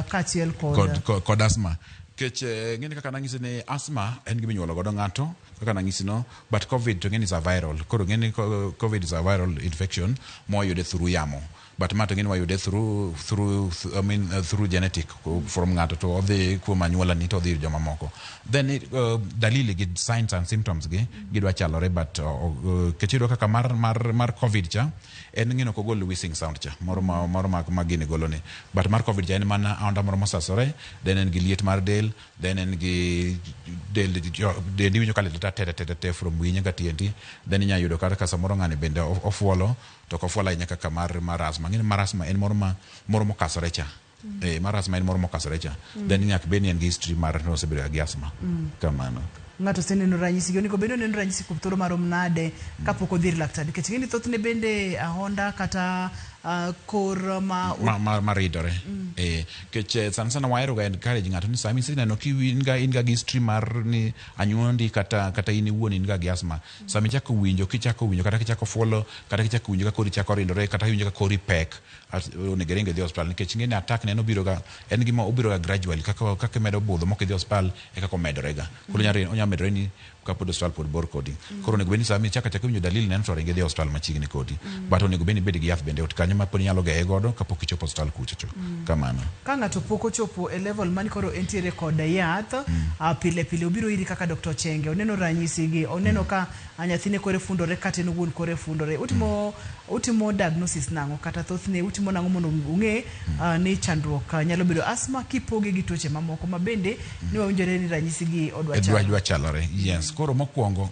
[SPEAKER 1] kaachiel kod
[SPEAKER 2] kod, kod, kod asthma kech ng'eni kaka nang'isi ni asthma en gima inyuolo godo ng'ato kaka nang'isi no but covid to ng'eni is a viral koro ng'eni covid is a viral infection mwayude through yamo but ma to ng'eni wayude through through I mean through genetic from ng'ato to odhi kuom anyuola ni to odhi ir jomamoko then dalili gi signs and symptoms gi gidwa chalore but kech iyudo kaka mar mar mar covid cha en ng'eno ok ogol wheezing sound cha moro ma moro ma, ma gini golo ni but mar covid cha en mana aonda moro mosasore then en gi liet mar del then en gi del dendi winjo ka lit te te te te from wiyi nyaka tiendi then inya yudo kata ka samoro ng'ani bende ofuolo to ok ofuolo ahinya kaka mar mar asthma ng'eni mar asthma en moro ma moro mokasore cha eh mar asthma en moro mokasore cha then nyaka bed ni en gi history mar nosebedo ga gi asthma kamano
[SPEAKER 1] ng'ato oseneno ranyisi gi onego bed ni oneno ranyisi kuom thuolo marom nade kapok odhi ir laktar nikech ing'e ni thothne bende ahonda kata kor ma
[SPEAKER 2] ma, ma, maridore eh kech sana sana wahero ga encourage ng'ato ni sama iseneno ki in ga in ga gi history mar ni anyuondi kata kata in iwuon in ga gi asthma sama ichako winjo kichako winjo kata kichako fuolo kata kichako winjo ka kori chako ridore kata iwinjo ka kori pek onego iring idhi e osiptal nikech ing'e ni attack ne en obiro ga en gima obiro ga gradually kaka kaka imedo budho mok idhi e osiptal e kaka omedore ga koro onyalo onyalo medore ni kapod osiptal pod bor kodi koro onego bed ni sama ichako achaka winjo dalili neno to ring idhi e osiptal machiegni kodi but onego bed ni ibed gi yath bende e ot kanyo ma pod inyalo geye godo kapok ichopo osiptal kucho cho kamano
[SPEAKER 1] ka ng'ato pok ochopo e level mani koro entiere kod yath pile pile obiro iri kaka Dr. Ochenge oneno ranyisi gi oneno ka nyathine kore fundore kata en owuon kore fundore utimo utimo diagnosis nang'o kata thothne utimo nang'o mondo ung'e ni chandruok nyalo bedo asthma kipoge gi tuoche mamoko ma bende ni wawinjore ni ranyisi gi odwa chalo
[SPEAKER 2] dwa chalore yes koro mokwongo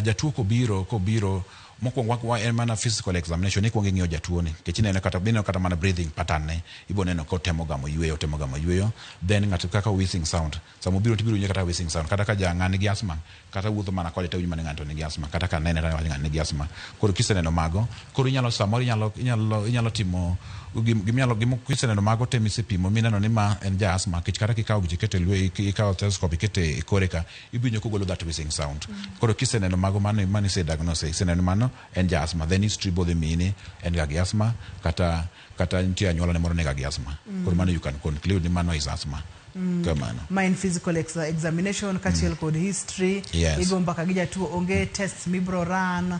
[SPEAKER 2] jatuo kobiro kobiro mokwongo en mana physical examination ikwongo ing'iyo jatuo ni nikech ineno kata ineno kata mana breathing pattern ne ibo neno ka otemo gamo yweyo otemo gamo yweyo then ng'ato kaka wheezing sound sama obiro tibiro winjo kata wheezing sound kata ka ja ng'ani nigi asthma kata wuotho mana kode to winjo mana ni ng'ato nigi asthma kata ka nene to wacho ng'ani nigi asthma koro kiseneno mago koro inyalo samoro inyalo inyalo inyalo timo giminyalo gimo kiseneno mago te misepimo mineno ni ma en ja asthma nikech kata kikawo gicha iketo e lwe ikawo stethoscope ikete e kore ka ibiro winjo kogolo that wheezing sound koro kiseneno mago mano mano ise diagnose iseneno mano en ja asthma then history bo dhi miyi ni en ga gi asthma kata kata nitie anyuola ne moro niga gi asthma koro mano you can conclude ni mano is asthma kamano
[SPEAKER 1] ma en physical examination kaachiel kod history
[SPEAKER 2] Yes.
[SPEAKER 1] igo mbaka gi jatuo onge test mibro run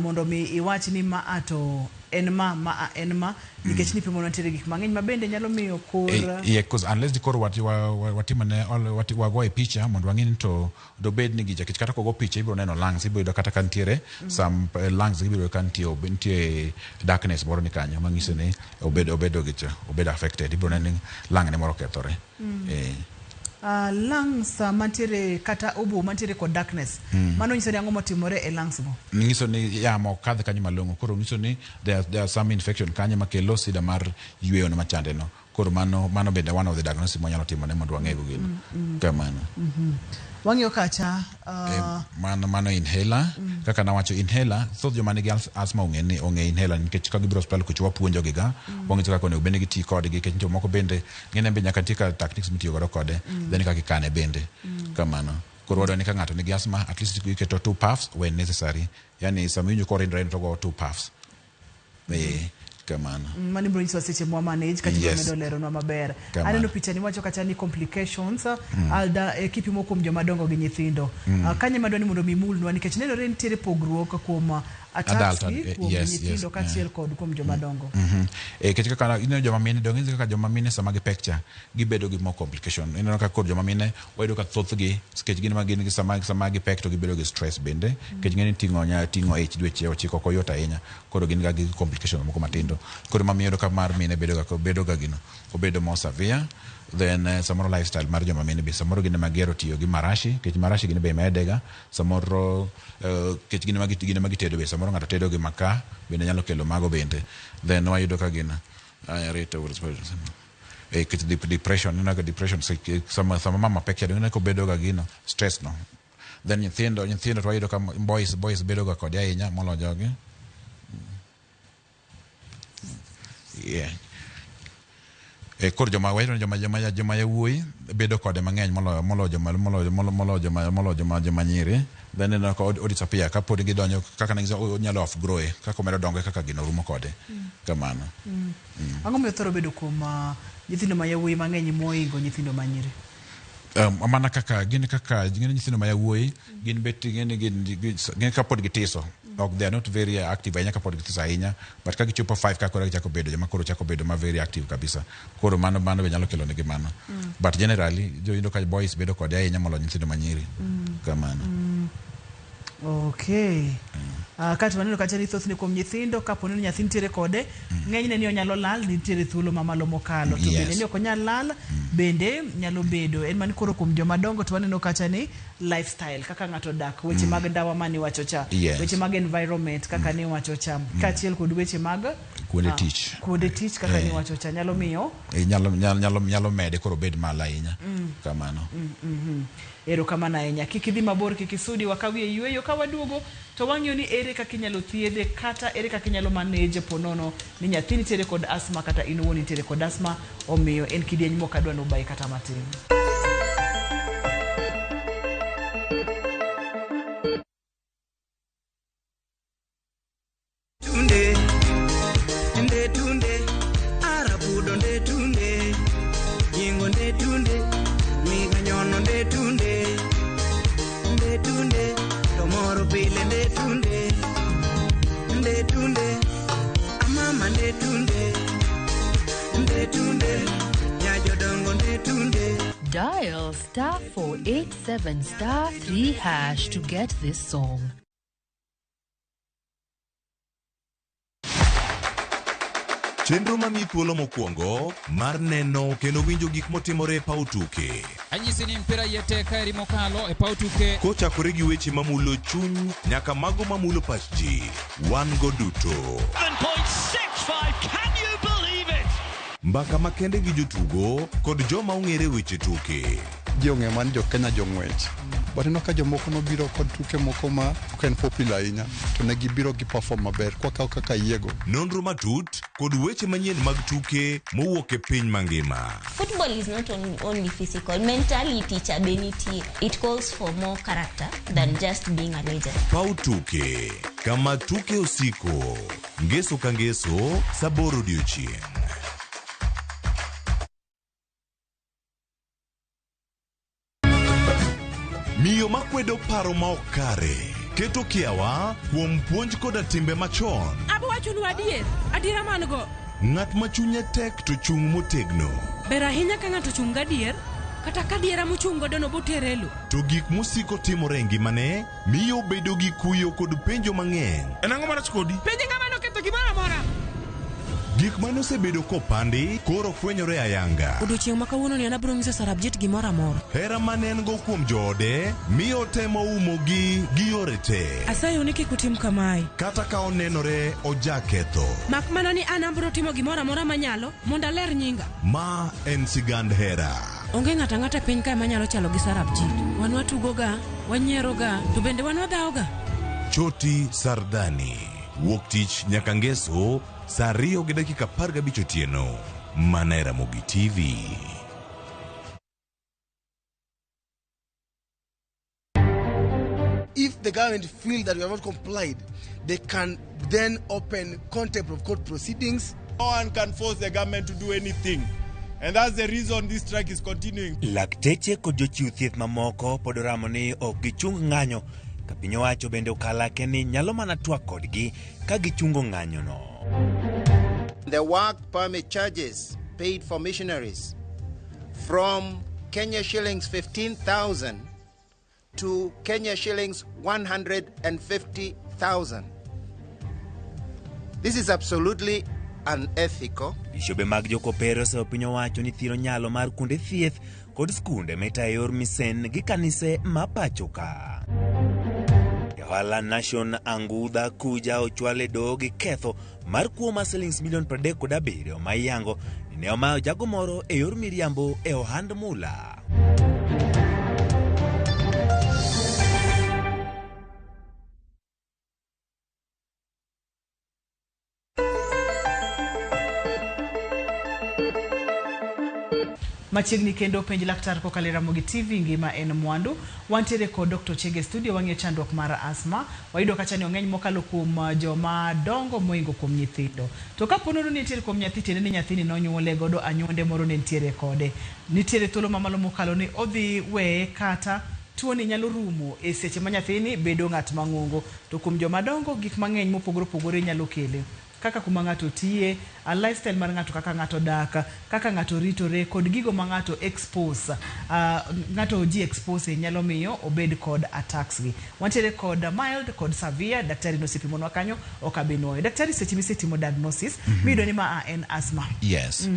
[SPEAKER 1] mondo mi iwach ni ma a to en ma ma a en ma nikech nipimo nitiere gik mang'eny ma bende nyalo miyo kor
[SPEAKER 2] Yeah, 'cause unless koro watimone wagoye picha mondo wang'e ni to dobed ni gicha nikech kata kogo picha ibiro neno lungs ibiro yudo kata ka nitiere some lungs ibiro yudo ka nitie nitie darkness moro ni kanyo manyiso ni obedo obedo gicha obedo affected ibiro neno ni lung ne moro okethore
[SPEAKER 1] Lungs mantiere kata obo mantiere kod darkness mano nyiso ni ang'o motimore e lungs go
[SPEAKER 2] nyiso ni yamo ok kadh kanyo malong'o koro nyiso ni there are some infection kanyo makelo sida mar yweyo no machande no koro mano mano bende one of the diagnosis mwanyalo timone mondo wang'e go gino kamano
[SPEAKER 1] wang'iyo kacha
[SPEAKER 2] mano mano inhaler kaka nawacho inhaler thoth joma nigi asthma ong'e ni ong'e inhaler nikech ka gibiro osiptal kucho wapuonjogi ga wang'iso kaka onego bed ni giti kodgi nikech jomoko bende ng'ene be nyaka nitie ka tactics mitiyo godo kode then kaka ikane bende kamano Koro wadwa ni ka ng'ato nigi asthma, at least iketo 2 puffs when necessary. Yani sama iwinjo korindore to ogo 2 puffs. Kamano.
[SPEAKER 1] Mano ibiro nyisowa seche mwa manage kata ibiro medo leronwa maber.
[SPEAKER 2] Kamano.
[SPEAKER 1] Aneno picha ni wacho kacha ni complications alda kipimo kuom joma dongo gi nyithindo. Kanyo ema adwa ni mondo mi imulnwa nikech nenore ni nitiere pogruok kuom attacks
[SPEAKER 2] Adult,
[SPEAKER 1] gi kuom nyithindo kaachiel kod kuom joma dongo.
[SPEAKER 2] Nikech kaka ineno joma mine, donge ineno kaka joma mine sama gipek cha gibedo gi more complication. Ineno ka kod joma mine wayudo ka thothgi nikech gin ma gin gi sama gipek to gibedo gi stress bende. Nikech ng'eni ting'o ich dweche 9 ok oyot ahinya. Koro gin ga gi complication moko matindo. Koro mamiyo yudo ka mar mine bedo ga gino, obedo more severe. Then samoro lifestyle mar joma mine be samoro gin ema gihero tiyo gi marashi, nikech marashi gin be imedega. Samoro nikech gin ema gitedo be, samoro ng'ato tedo gi makaa bende nyalo kelo mago bende. Then wayudo ka gin nikech depression, ineno ka depression sama mama pek cha, ineno ka obedo ga gino stress no. Then nyithindo to wayudo ka boys bedo ga kode ahinya moloyo jogi. Yeah. Koro joma wayudo ni joma yawuoyi bedo kode mang'eny moloyo joma nyiri. Then ineno ka o disappear kapod gidonjo kaka ne onyalo off grow kaka omedo dongo kaka gino rumo kode. Kamano.
[SPEAKER 1] Ang'o momiyo thoro bedo kuom nyithindo ma yawuoyi mang'eny mohingo nyithindo ma nyiri?
[SPEAKER 2] Mana kaka gin kaka gin nyithindo ma yawuoyi gin bet gin kapod gitiso. Ok, they are not very active ahinya kapod gitiso ahinya, but ka gichopo 5 ka koro gichako bedo joma koro chako bedo ma very active kabisa. Koro mano be nyalo kelo negi mano. But generally jo ka boys bedo kode ahinya moloyo nyithindo ma nyiri. Kamano.
[SPEAKER 1] Okay. Kato waneno kacha ni thothne kuom nyithindo kapo ni nyathi nitiere kode, ng'enyne ni onyalo lal, nitiere thuolo mamalo mokalo. To bende ni ok onyal lal, bende nyalo bedo. En mani koro kuom joma dongo to waneno kacha ni lifestyle, kaka ng'ato dak, weche mag ndawa mane iwacho cha, weche mag environment kaka ne iwacho cha, kaachiel kod weche mag
[SPEAKER 2] kuonde tich.
[SPEAKER 1] Kuonde tich kaka ne iwacho cha, nyalo miyo
[SPEAKER 2] nyalo mede koro bed malo ahinya. Kamano.
[SPEAKER 1] Erokamano ahinya. Kik idhi mabor, kik isudi, wakawie yweyo. Ka waduogo to wang'iyo ni ere kaka inyalo thiedhe kata ere kaka inyalo manage ponono ni nyathi nitiere kod asthma kata in owuon nitiere kod asthma, omiyo en kidieny mok adwa nobayi kata matin.
[SPEAKER 13] Tunde, nde tunde, arabudo nde tunde, yingo nde tunde, miganyono nde tunde, nde tunde, tomoro pile nde tunde, nde tunde, amama nde tunde, nde tunde, nyajodongo nde tunde.
[SPEAKER 12] Dial star 487 star 3 hash to get this song.
[SPEAKER 8] Chenro mamiyi thuolo mokwongo mar neno kendo winjo gik motimore e paw tuke.
[SPEAKER 14] Anyisi ni mpira iye tek kaeri mokalo e paw tuke.
[SPEAKER 8] Kochakore gi weche mamulo chuny nyaka mago mamulo pach ji, wan go duto.
[SPEAKER 15] 7.65, can you believe it?
[SPEAKER 8] Mbaka makende gi jotugo kod joma ong'ere weche tuke.
[SPEAKER 16] Ji ong'eyo mana ni jo Kenya jong'wech. But ineno ka jomoko nobiro kod tuke moko ma ok en popular ahinya to ne gibiro gi perform maber kwakawo kaka yiego.
[SPEAKER 8] Nonro matut kod weche manyien mag tuke mowuok e piny mangima.
[SPEAKER 17] Football is not only physical, mentality cha be nitie. It calls for more character than just being a legend.
[SPEAKER 8] Paw tuke, kama tuke osiko. Ngeso ka ngeso, saa 8 odiochieng'. Miyo makwedo paro ma ok kare, keto kiawa kuom puonj koda timbe machon.
[SPEAKER 6] Abo wachonu adier, adiera man go.
[SPEAKER 8] Ng'at ma chunye tek to chung' motegno.
[SPEAKER 6] Ber ahinya ka ng'ato chung' gadier, kata ka diera mochung' godo no botere e lo.
[SPEAKER 8] To gik mosiko timore e ngimane miyo obedo gi kuyo kod penjo mang'eny.
[SPEAKER 5] En ang'o marach kodi?
[SPEAKER 6] Penj ng'ama noketho gimoro amora.
[SPEAKER 8] Gik mane osebedo kopandi koro fwenyore ayanga.
[SPEAKER 6] Odiochieng' ma kawuono ni an abiro nyiso Sarabjit gimoro amora.
[SPEAKER 8] Hera mane en go kuom joode miyo otemo umogi gi yore te.
[SPEAKER 6] Asayo ni kik utim kamae.
[SPEAKER 8] Kata ka onenore ojaketho.
[SPEAKER 6] Mak mana ni an abiro timo gimoro amora manyalo mondo aler nyinga.
[SPEAKER 8] Ma en sigand hera.
[SPEAKER 6] Onge ng'ato ang'ata e piny kae manyalo chalo gi Sarabjit. Wan watugoga, wanyieroga, to bende wan wadhawoga.
[SPEAKER 8] Choti Sardani. Wuok tich nyaka ngeso saa 2:15 otieno. Mana e Ramogi TV.
[SPEAKER 18] If the government feel that we have not complied, they can then open contempt of court proceedings.
[SPEAKER 19] No one can force the government to do anything. And that's the reason this strike is continuing.
[SPEAKER 20] Lakteche kod jochiw thieth mamoko pod oramo ni ok gichung ng'anyo ka piny owacho bende okalake ni nyalo mana twak kodgi ka gichungo ng'anyono.
[SPEAKER 21] The work permit charges paid for missionaries from Kenya shillings 15,000 to Kenya shillings 150,000. This is absolutely unethical.
[SPEAKER 20] Bishobe mag jokopere oseyo piny owacho ni thiro nyalo mar kuonde thieth kod skunde mitayo e yor misen gi kanise ma pacho ka. Ohala Nation Angudha Kuja ochwal e doho gi ketho mar kuo mar silings milion 37 ma iyango ni ne omayo jago moro e yor miriambo e ohand mula.
[SPEAKER 1] Machiegni kendo penj laktar kokalo e Ramogi TV ngima en mwandu. Wantiere kod Dr. Chege studio wang'iyo chandruok mar asthma. Wayudo kacha ni ong'eny mokalo kuom joma dongo moingo kuom nyithindo. To kapo nono ni nitiere kuom nyathi tiende ni nyathini nonyuole godo anyuonde moro ne nitiere kode. Nitiere thuolo mamalo mokalo ni odhi weye kata tuoni nyalo rumo e seche ma nyathini bedo ng'at mang'ongo. To kuom joma dongo gik mang'eny mopogore opogore nyalo kele. Kaka kuma ng'ato tiye, a lifestyle mar ng'ato kaka ng'ato dak, kaka ng'ato ritore kod gigo ma ng'ato expose, ng'ato ji expose nyalo miyo obed kod attacks gi. Wantiere kod mild kod severe, daktari nosepimonwa kanyo ok abi nuoyo. Daktari seche misetimo diagnosis, miyudo ni ma a en asthma.
[SPEAKER 2] Yes.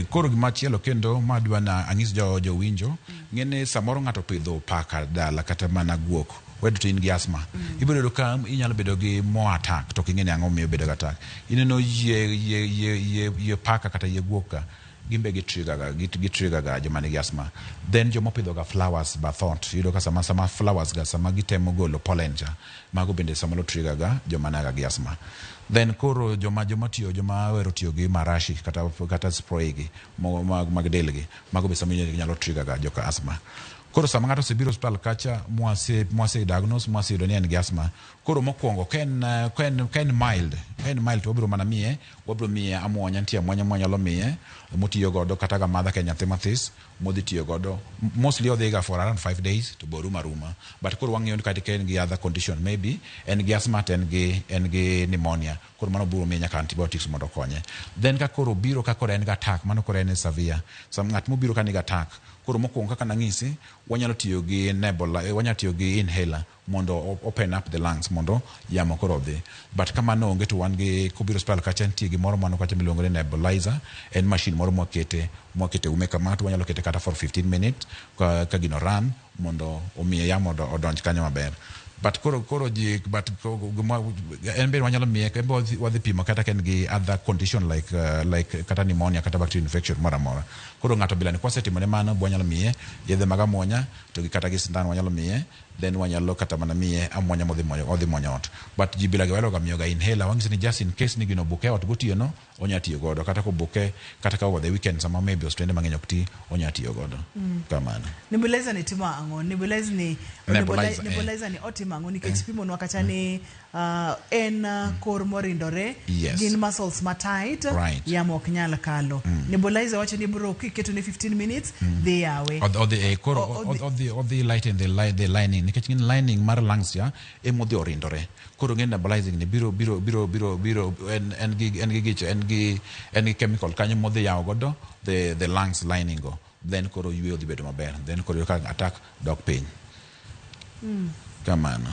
[SPEAKER 2] Koro gimachielo kendo madwa na anyis jo jowinjo, ng'e ni samoro ng'ato opidho paka dala kata mana guok, wedo to in gi asthma. Ibiro yudo ka inyalo bedo gi more attack to ok ing'e ni ang'o miyo bedo gi attack. Ineno yie paka kata yie guok ka, gin be gitrigger ga, gitrigger ga joma nigi asthma. Then joma opidho ga flowers bath ot, iyudo ka sama flowers ga sama gitemo golo pollen cha, mago bende samoro trigger ga joma naga gi asthma. Then koro joma tiyo joma ohero tiyo gi marashi kata spray gi mag del gi, mago be samoro nyalo trigger ga joka asthma. Koro sama ng'ato osebiro osiptal kacha mwase diagnose mwaseyudo ni en gi asthma. Koro mokwongo ka en mild to wabiro mana miye, wabiro miye amuonya, nitie amuonya mwanyalo miye motiyo godo kata ga madha ka en nyathi mathis modhi tiyo godo. Mostly odhi ga for around 5 days to borumo aruma. But koro wang'iyo ni kata ka en gi other condition maybe en gi asthma to en gi pneumonia. Koro mano biro miye nyaka antibiotics mondo okonye. Then ka koro obiro ka koro en gi attack, mano koro en severe. Sama ng'at mobiro ka nigi attack, koro mokwongo kaka nang'isi, wanyalo tiyo gi nebula, wanyalo tiyo gi inhaler mondo open up the lungs mondo yamo koro odhi. But kamano onge to wan gi kobiro osiptal kacha nitie gimoro mano kacha miluongo ni nebulizer, en machine moro mwakete ume kama to wanyalo kete kata for 15 minutes ka gino run mondo omiye yamo odonj kanyo maber. But koro ji but gima en be wanyalo miye en be wadhi pimo kata ka en gi other condition like kata pneumonia kata bacterial infection moro amora. Koro ng'ato bila ni kwasetimone mano wanyalo miye yedhe mag amuonya to gi kata gi sindan wanyalo miye, then wanyalo kata mana miye amuonya modhi muonyo, odhi muonyo ot. But ji bila gi wahero ga miyo ga inhaler, wang'ise ni just in case ni gino obuke ot gotieno onya tiyo godo, kata kobuke kata ka over the weekend sama maybe osiptende mang'eny ok ti onya tiyo godo. Kamano.
[SPEAKER 1] Nebulizer ni timo ang'o? Nebulizer ni
[SPEAKER 2] Nebulizer,
[SPEAKER 1] nebulizer ni otimo ang'o? Nikech pimonwa kacha ni en kor morindore, gin muscles ma tight, yamo ok nyal kalo. Nebulizer wacho ni bro kiketo ne 15 minutes dhi yawe.
[SPEAKER 2] Odhi koro odhi lighten the lining nikech ng'e lining mar lungs ya emodhi orindore. Koro ng'e nebulizing ni biro biro biro biro biro en gi gicho en gi chemical kanyo modhi yawo godo the lungs lining go. Then koro yweyo dhi bedo maber. Then koro yudo ka attack dok piny. Kamano.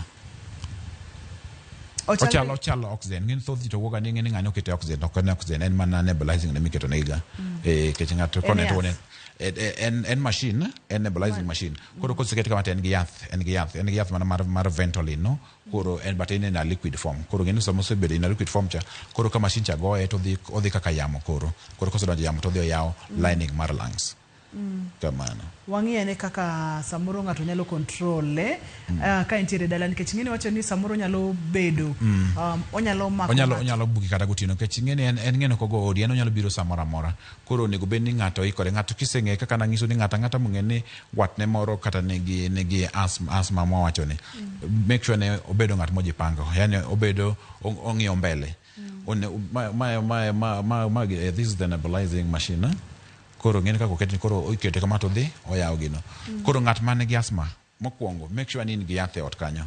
[SPEAKER 2] Ochalo oxygen. Ng'e ni thoth ji to wuoga ni ng'e ni ng'ani okete oxygen, ok en oxygen, en mana nebulizing ne miketo negi ga. Nikech ng'ato
[SPEAKER 1] En
[SPEAKER 2] kone to
[SPEAKER 1] yath.
[SPEAKER 2] en machine, en nebulizing machine. Koro koseket kama to en gi yath, en gi yath mana mar Ventolin no. Koro en but en in a liquid form. Koro ng'e ni sama osebedo in a liquid form cha, koro ka machine cha goye to odhi kaka yamo koro. Koro kosedonjo yamo to odhi oyawo lining mar lungs. Kamano.
[SPEAKER 1] Wang'i ane kaka samoro ng'ato nyalo control ka entiere dala, nikech ng'eni wacho ni samoro nyalo bedo onyalo mako
[SPEAKER 2] onyalo
[SPEAKER 1] ng'ato.
[SPEAKER 2] Onyalo buki kata gotieno, nikech ing'eni en ng'eno kogo odi, en onyalo biro samoro amora. Koro onego bed ni ng'ato ikore. Ng'ato kiseng'e kaka nanyiso ni ng'ato ang'ata mong'e ni watne moro kata nigi asthma mwawacho ni, make sure ne obedo ng'at mojipango, yani obedo ong'iyo mbele. One, ma, ma, ma, ma, ma, ma, this is the nebulizing machine, eh? Koro ng'eni kaka oketni, koro ikete kama to dhi oyawo gino. Koro ng'at man nigi asthma, mokwongo make sure ni in gi yath e ot kanyo,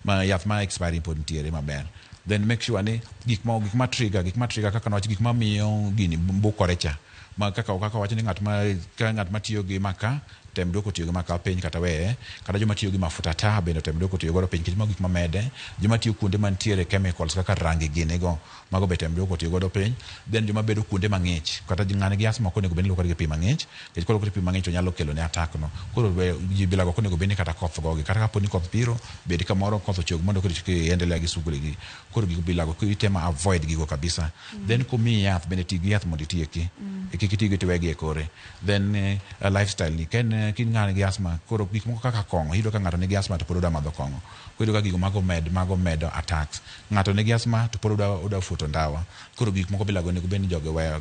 [SPEAKER 2] ma yath ma expiry pod nitiere maber. Then make sure ni gik ma trigger kaka nawach, gik ma miyo gini bukore cha, ma kaka wacho ni ng'at ma ka ng'at ma tiyo gi maka, tem duoko tiyo gi maka piny kata weye, kata joma tiyo gi mafuta taa bende tem duoko tiyo godo piny, nikech mago gik mamede. Joma tiyo kuonde mantiere chemicals kaka rangi gini go, mago be tem duoko tiyo godo piny. Then joma bedo kuonde mang'ich, kata ng'ani gi asthma ok onego bed ni luokore gi pi mang'ich, nikech koluokore gi pi mang'ich to nyalo kelo ne attack no. Koro ji bilago ok onego bed ni kata koth gogi, kata kapo ni koth biro, bed kamoro koth ochog mondo koro iendelea gi shughuli gi. Koro gigo bilago itemo avoid gigo kabisa. Then komiyi yath bende, ti gi yath mondo itieki. Kik iti gi tiwegi e kore. Then lifestyle ni ken kin ng'ani gi asthma, koro gik moko kaka kong'o, iyudo ka ng'ato nigi asthma to pod odwa madho kong'o. Koro iyudo ka gigo mago medo attacks. Ng'ato nigi asthma to pod odwa futo ndawa. Koro gik moko bilago onego bed ni jogi weyo,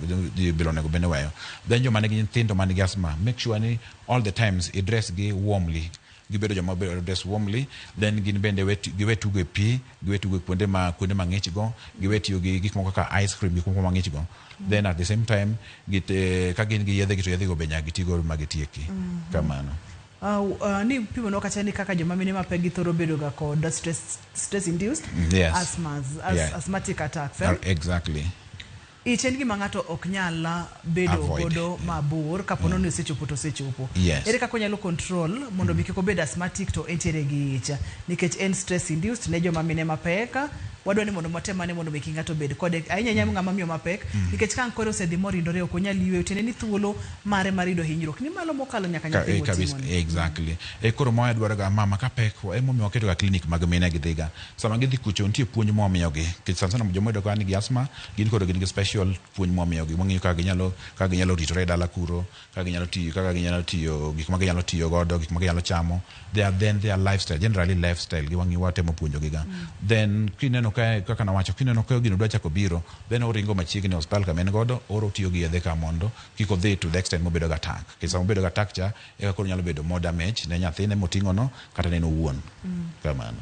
[SPEAKER 2] bilo onego bed ni weyo. Then joma nigi nyithindo man gi asthma, make sure ni all the times i dress gi warmly, gibedo joma bedo dress warmly. Then gin bende giwe tugo e pi, giwe tugo e kuonde mang'ich go, giwe tiyo gi gik moko kaka ice cream, gik moko mang'ich go. Then at the same time ka gin gi yedhe gi, to yedhe go be nyaka gitigo ma gitieki. Kamano.
[SPEAKER 1] Ni pimonwa kacha ni kaka joma mine mapek githoro bedo ga kod stress induced asthmatic attacks, eh?
[SPEAKER 2] Exactly.
[SPEAKER 1] Ich en gima ng'ato ok nyal bedo
[SPEAKER 2] Avoid.
[SPEAKER 1] Godo mabor kapo ni osechopo to osechopo. Ere kaka onyalo control mondo mi kik obed asthmatic to entiere gi ich, nikech en stress induced ne joma mine mapek? Wadwa ni mondo watem ane mondo mi kik ng'ato bed kode, ahinya ahinya ng'ama miyo mapek, nikech ka ang' koro osedhi morindore, ok onyal yweyo, tiende ni thuolo mare mar yudo hinyruok ni malo mokalo nyaka nyathi
[SPEAKER 2] kabisa.
[SPEAKER 1] moting'oni.
[SPEAKER 2] Exactly. Koro moya dwaro ga mama ka pek, emomiyo waketo ga clinic mag mine gidhiga. Sama gidhi kucho, nitie puonj mwamiyogi, nikech sana sana joma yudo ka nigi asthma gin koro gin gi special puonj mwamiyogi, mwang'iyo kaka ginyalo ritore e dala kuro, kaka ginyalo tiyo gik ma ginyalo tiyo godo, gik ma ginyalo chamo, then their lifestyle, generally lifestyle gi wang'iyo, watemo puonjogi ga. Then kineno ka, kaka nawacho, kineno ka gino dwa chako biro, then oringo machiegni e osiptal kama en godo, oro tiyo gi yedhe ka mondo kik odhi to the extent mobedo ga attack, nikech sama obedo ga attack cha eka koro nyalo bedo more damage ne nyathine moting'o no kata ne en owuon. Kamano.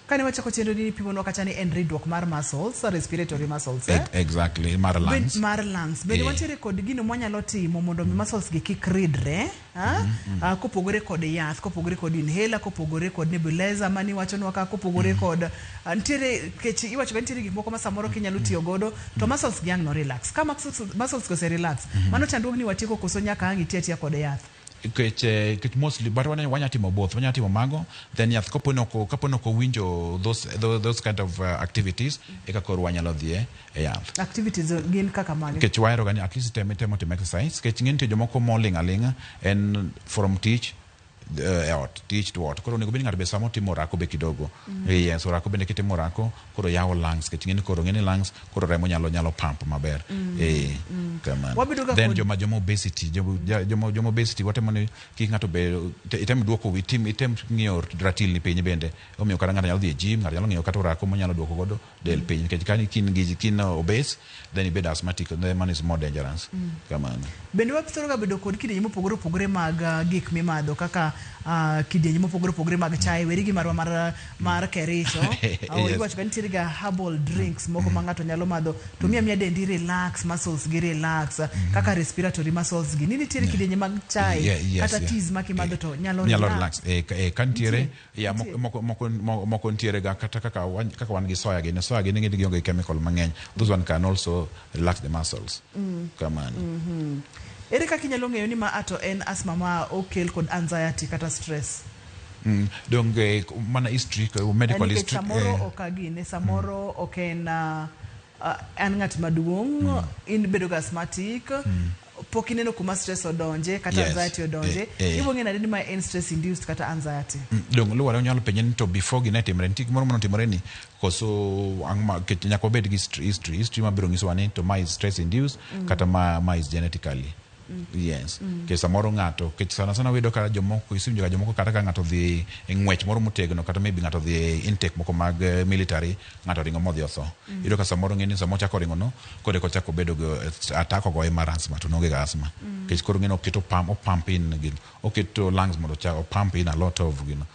[SPEAKER 1] Kane wachako chenro ni pimonwa kacha ni en ridruok mar muscles, respiratory muscles, eh?
[SPEAKER 2] Exactly, mar lungs.
[SPEAKER 1] Mar lungs bende wantiere kod gino mwanyalo timo mondo mi muscles gi kik ridre, ha? Ah, kopogore kod yath, kopogore kod inhaler, kopogore kod nebulizer mani wachonwa ka, kopogore kod nitiere kech iwacho ga nitiere gik moko ma samoro kinyalo tiyo godo to muscles gi ang' no relax. Ka muscles go ose relax, mano chandruogni watieko koso nyaka ang' iti atiya kod yath?
[SPEAKER 2] Nikech mostly, but wanya timo both, wanya timo mago, then yath kapo ni ok owinjo those kind of activities, eka koro wanyalo dhie e yath.
[SPEAKER 1] Activities gin kaka mage?
[SPEAKER 2] Nikech wahero ga ni at least temo timo exercise, nikech ng'e nitie jomoko moling' aling'a en from tich e ot, tich to ot. Koro onego bed ni ng'ato be sama otimo orako be kidogo. Yes, orako bende, kitimo orako koro yawo lungs, nikech ng'e ni koro ng'e ni lungs koro remo nyalo pump maber. Kamano.
[SPEAKER 1] Wabedo ga
[SPEAKER 2] Then joma obesity, joma obesity, watemo ni kik ng'ato be item duoko, item ng'iyo ratil ni piny bende. Omiyo kata ng'ato nyalo dhi e gym, ng'ato nyalo ng'iyo kata orako monyalo duoko godo del piny, nikech ka kin gi kin obese, then ibedo asthmatic, then man is more dangerous. Kamano.
[SPEAKER 1] Bende wathoro ga bedo kod kidienje mopogore opogore mag gik mimadho, kaka kidienje mopogore opogore mag chai, weri gi marwa mar Kericho. Iwacho ga nitiere ga herbal drinks moko ma ng'ato nyalo madho to miyo amiya dendi relax, muscles gi relax, kaka respiratory muscles gi. Ni nitiere kidienje mag chai kata teas ma kimadho to nyalo
[SPEAKER 2] nyalo
[SPEAKER 1] relax.
[SPEAKER 2] Relax. Ka nitiere.
[SPEAKER 1] Nitie.
[SPEAKER 2] Ya,
[SPEAKER 1] Nitie.
[SPEAKER 2] moko nitiere ga, kata kaka wan gi soya gini, soya gini gionge gi chemical mang'eny. Those one can also relax the muscles. Kamano.
[SPEAKER 1] Ere kaka inyalo ng'eyo ni ma ato en asthma ma okel kod anxiety kata stress?
[SPEAKER 2] Donge mana history, medical
[SPEAKER 1] Nikech
[SPEAKER 2] history.
[SPEAKER 1] samoro ok agine, samoro ok en an ng'at maduong', in bedo ga asthmatic, pok ineno kuma stress odonje kata anxiety odonje. Ibo ng'e nade ni ma en stress induced kata anxiety?
[SPEAKER 2] Dong luwore, onyalo penje ni to before gine timre, nitie gimoro manotimore ni koso ang' ma kech nyaka wabed gi history mabiro nyisowa ni to ma is stress induced kata ma is genetically. Yes. Nikech samoro ng'ato, nikech sana sana wayudo ka jomoko, isewinjo ga jomoko kata ka ng'ato odhi e ng'wech moro motegno kata maybe ng'ato odhi e intake moko mag military, ng'ato oringo modhi otho. Iyudo ka samoro ng'eni sama ochako ringo no, koro eka ochako bedo gi attack ogoye mar asthma to noonge ga asthma. Nikech koro ng'eni oketo pump, o pump in gino, oketo lungs mondo ocha, o pump in a lot of gino,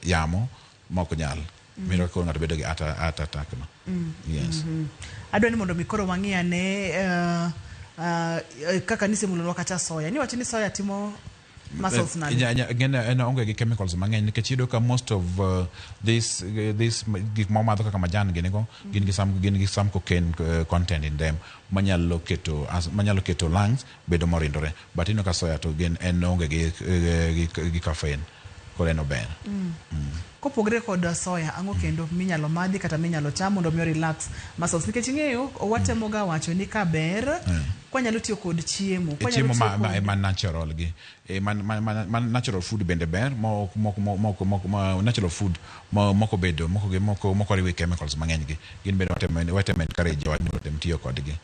[SPEAKER 2] yamo ma ok nyal. Miyudo ka koro ng'ato bedo gi heart, heart attack no. Yes.
[SPEAKER 1] Adwa ni mondo mi koro wang'i ane kaka nisemulonwa kacha soya. Niwacho ni soya timo muscles nade?
[SPEAKER 2] Ng'eny en onge gi chemicals mang'eny nikech iyudo ka most of this this gik ma wamadho kaka majan gini go gin gi some cocaine content in them manyalo keto as, manyalo keto lungs bedo morindore, but ineno ka soya to gin en onge gi caffeine, koro en ober.
[SPEAKER 1] Kopogre kod soya, ang'o kendo minyalo madhi kata minyalo cham mondo mi relax muscles? Nikech ing'eyo watemo ga wacho ni ka ber kwanyalo tiyo kod chiemo.
[SPEAKER 2] E
[SPEAKER 1] Kwanyalo
[SPEAKER 2] chiemo
[SPEAKER 1] tiyo
[SPEAKER 2] ma,
[SPEAKER 1] kod
[SPEAKER 2] ma natural gi e, man natural food bende ber moko moko moko moko ma natural food moko bedo moko gi moko moko riwe chemicals mang'eny gi gin bende watemo encourage jowa mondo otem tiyo kodgi.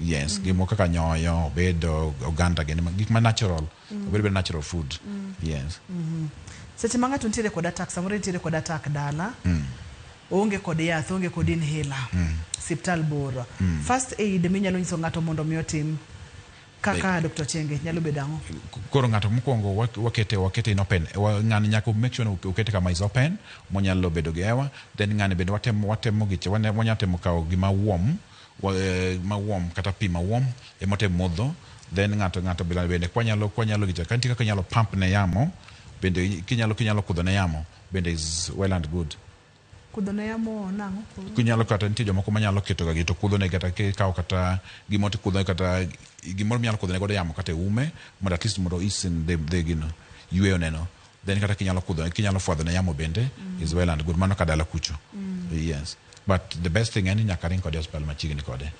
[SPEAKER 2] Yes, gik moko kaka nyoyo, obedo oganda gini, gik ma natural, obedo bedo natural food. Yes.
[SPEAKER 1] Seche ma ng'ato nitiere kod attack, samoro nitiere kod attack dala, oonge kod yath, oonge kod inhaler, siptal bor. First aid minyalo nyiso ng'ato mondo mi otim kaka Dr. Chenge nyalo bedo ang'o?
[SPEAKER 2] Koro ng'ato mokwongo wakete in open. Ng'ani nyaka make sure ni okete kama is open monyalo bedo gi hewa. Then ng'ani bende watemo giche, wanyalo temo kawo gima warm, ma warm kata pi ma warm ema otem modho. Then ng'ato bende kwanyalo giche ka nitie kaka inyalo pump ne yamo bende kinyalo kudho ne yamo bende is well and good.
[SPEAKER 1] Kudho ne yamo nang'o?
[SPEAKER 2] Kinyalo kata nitie jomoko manyalo keto ga gi to kudho ne kata kikawo kata gimoro to ikudho kata gimoro minyalo kudho ne godo yamo kata e ume mondo at least mondo isen the gino yweyo neno. Then kata kinyalo kudho kinyalo fwadho ne yamo bende is well and good mano ka dala kucho. Yes. But the best thing en ni nyaka ring kode e osiptal machiegni kode.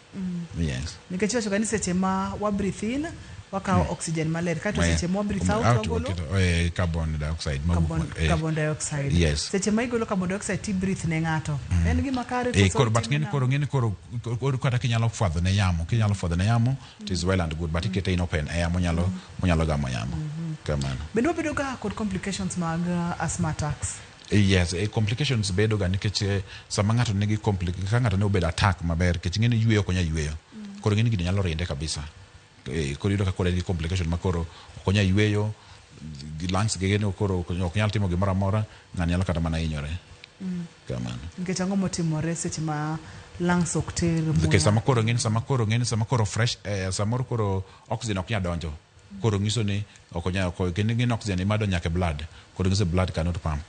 [SPEAKER 2] Yes.
[SPEAKER 1] Nikech iwacho ga ni seche ma wa breathe in wakawo oxygen maler kaeto seche ma wa breathe out wagolo
[SPEAKER 2] carbon dioxide mawuok
[SPEAKER 1] carbon, carbon dioxide.
[SPEAKER 2] Yes.
[SPEAKER 1] Seche ma igolo carbon dioxide ti breathe ne ng'ato. En gima kare koso
[SPEAKER 2] Koro but
[SPEAKER 1] itime
[SPEAKER 2] ng'eni
[SPEAKER 1] nang'o?
[SPEAKER 2] koro ng'eni koro kata kinyalo fwadho ne yamo, kinyalo fwadho ne yamo it is well and good, but ikete in open air monyalo gamo yamo. Kamano.
[SPEAKER 1] Bende wabedo ga kod complications mag asthma attacks?
[SPEAKER 2] Yes, complications bedo ga nikech sama ng'ato nigi ka ng'ato ne obedo attack maber nikech ing'eni yweyo ok onyal yweyo. Koro ing'eni gini nyalo rinde kabisa. Koro iyudo ka koro en gi complication ma koro ok onyal yweyo, gi lungs gi gini koro ok nyal timo gimoro amora, ng'ani nyalo kata mana hinyore. Kamano.
[SPEAKER 1] Nikech ang'o motimore seche ma lungs ok ter
[SPEAKER 2] Nikech
[SPEAKER 1] muya?
[SPEAKER 2] sama koro ng'eni sama koro fresh samoro koro oxygen ok nyal donjo. Koro nyiso ni ok onyal ok kendo ng'eni oxygen ema donjo nyaka e blood. Koro nyiso blood cannot pump.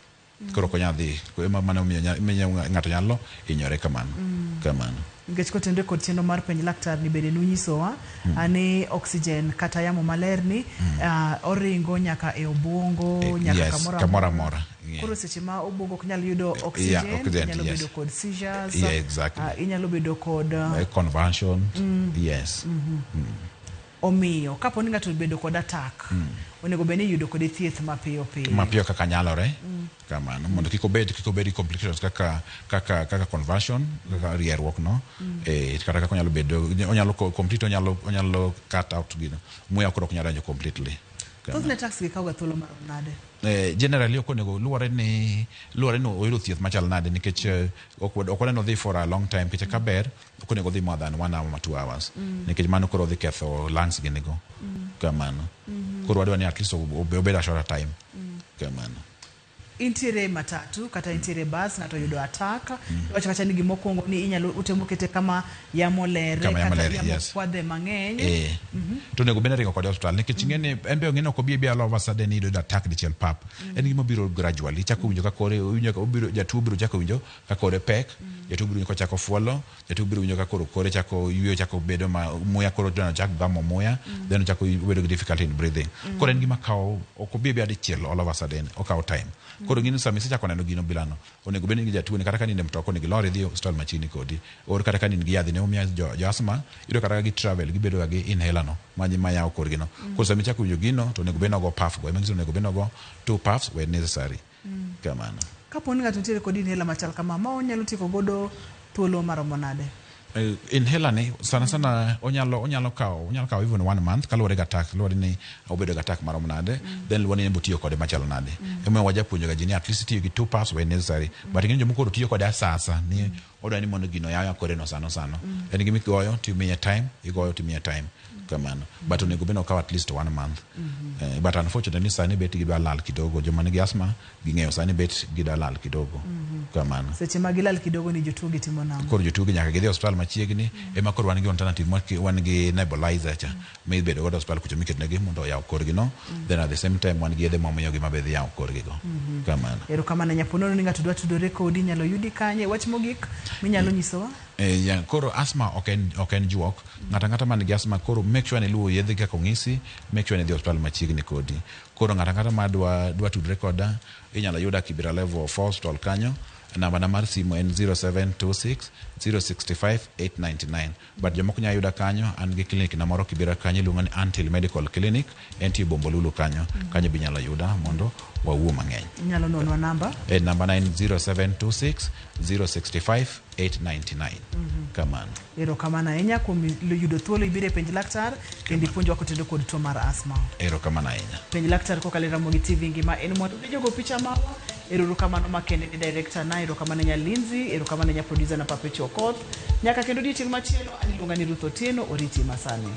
[SPEAKER 2] Koro ok onyal dhi. Koro ema mano miyo ng'ato nyalo hinyore kamano. Kamano.
[SPEAKER 1] Nikech kotenore kod chenro mar penj laktar ni bende nunyisowa ni oxygen kata yamo maler ni oringo nyaka e obwongo, nyaka kamoro
[SPEAKER 2] kamoro
[SPEAKER 1] amora.
[SPEAKER 2] amora.
[SPEAKER 1] Koro seche ma obwongo ok nyal yudo oxygen,
[SPEAKER 2] oxygen,
[SPEAKER 1] inyalo bedo kod seizures, inyalo bedo kod
[SPEAKER 2] convulsion. Yes.
[SPEAKER 1] Omiyo kapo ni ng'ato obedo kod attack, onego bed ni iyudo kode thieth mapiyo piyo.
[SPEAKER 2] Mapiyo kaka nyalore. Kamano mondo kik obed gi complications kaka convulsion, kaka rieruok no. Kata kaka onyalo bedo onyalo complete onyalo cut out gino. Muya koro ok nyal donjo completely. Kamano.
[SPEAKER 1] Thothne attacks gi kawo ga thuolo marom nade?
[SPEAKER 2] Generally ok onego luwore ni oyudo thieth machal nade nikech ok waneno dhi for a long time nikech ka ber ok onego dhi more than 1 hour ma 2 hours nikech mano koro dhi ketho lungs gini go. Kamano. Koro wadwa ni at least obed a shorter time. Kamano.
[SPEAKER 1] Intiere matatu kata intiere bus, ng'ato oyudo attack, iwacho kacha ni gimokwongo ni inyalo utemo kete kama yamo lere
[SPEAKER 2] Kama yamo
[SPEAKER 1] kata
[SPEAKER 2] lere,
[SPEAKER 1] yamo kwadhe mang'eny.
[SPEAKER 2] To onego bed ni ringo kode e osiptal nikech ing'e ni en be ong'e ni ok obi abi all of a sudden iyudo attack dichiel pap. En gima biro gradually. Ichako winjo ka kore owinjo ka obiro jatuo biro chako winjo ka kore pek, jatuo biro winjo kochako fuolo, jatuo biro winjo ka koro kore chako yweyo chako bedo ma muya koro then ochako gamo muya, then ochako bedo gi difficulty in breathing. Koro en gima kawo ok obi abia dichiel all of a sudden, okawo time. Koro ing'e ni sama isechako neno gino bilano, onego bed ni in gi jatuo ni kata ka in e mtoka onego ilor idhi e osiptal machiegni kodi. Or kata ka in gi yadh ne omiya jo asthma, iyudo kata ka gi travel gibedo ga gi inhaler no ma yawo korgi no. Koro sama ichako winjo gino to onego bed ni ogo puff go. Ema nyiso ni onego bed ni ogo 2 puffs when necessary. Kamano.
[SPEAKER 1] Kapo ni ng'ato nitiere kod inhaler machal kama, ma onyalo tieko godo thuolo maromo nade?
[SPEAKER 2] Inhaler ni sana sana onyalo kawo even one month kaluwore gi attack, luwore ni obedo gi attack marom nade, then luwore ni en botiyo kode machalo nade. Emomiyo wajapuonjo ga ji ni at least tiyo gi two puffs when necessary, but ing'e ni jomoko koro tiyo kode asasa ni odwa ni mondo gino yaw kore no sano sano. En gima igoyo timiye time, igoyo timiye time kamano, but onego bed ni okaw at least one month. But unfortunately sani bet gidwa lal kidogo, joma nigi asthma ging'eyo sani bet gidwa lal kidogo kamano.
[SPEAKER 1] Seche ma gilal kidogo ni jotuo gi timo nang'o?
[SPEAKER 2] Koro jotuo gi nyaka gidhi e osiptal machiegni. Ema koro wan gi alternative wan gi nebulizer cha mibedo godo e osiptal kucho miketonegi mondo oyaw korgi no. Then at the same time wan gi yedhe mwamiyogi mabe dhi yawo korgi go kamano.
[SPEAKER 1] Erokamano. Nyaponono ni ng'ato dwa tudore kodi, inyalo yudi kanye? Wach mogik minyalo nyisowa?
[SPEAKER 2] Yeah, koro asthma ok en juok. Ng'ato ang'ata man gi asthma koro make sure ni iluwo yedhe kaka ong'isi, make sure ni idhi e osiptal machiegni kodi. Koro ng'ato ang'ata ma dwa tudre koda inyalo yuda Kibera Level 4 Hospital kanyo. Namba na mar simu en 0726 065 899, but jomoko nyalo yuda kanyo, an gi clinic na moro Kibera kanyo iluongo ni Antil Medical Clinic, entie Bombolulu kanyo. Kanyo be inyalo yuda mondo wawuo mang'eny.
[SPEAKER 1] Inyalo nonwa namba?
[SPEAKER 2] Namba na en 0726 065 899 kamano.
[SPEAKER 1] Erokamano ahinya kuom yudo thuolo ibiro e Penj Laktar kendo ipuonjwa kotenore kod tuo mar asthma.
[SPEAKER 2] Erokamano ahinya.
[SPEAKER 1] Penj Laktar kokalo e Ramogi TV ngima en mwandu ne jogo picha mawa. Erokamano makende ne director na, erokamano nya Lindsay, erokamano nya producer na Papecho Okoth. Nyaka kendo odiochieng' machielo, an iluonga ni Ruth Otieno, oriti masani.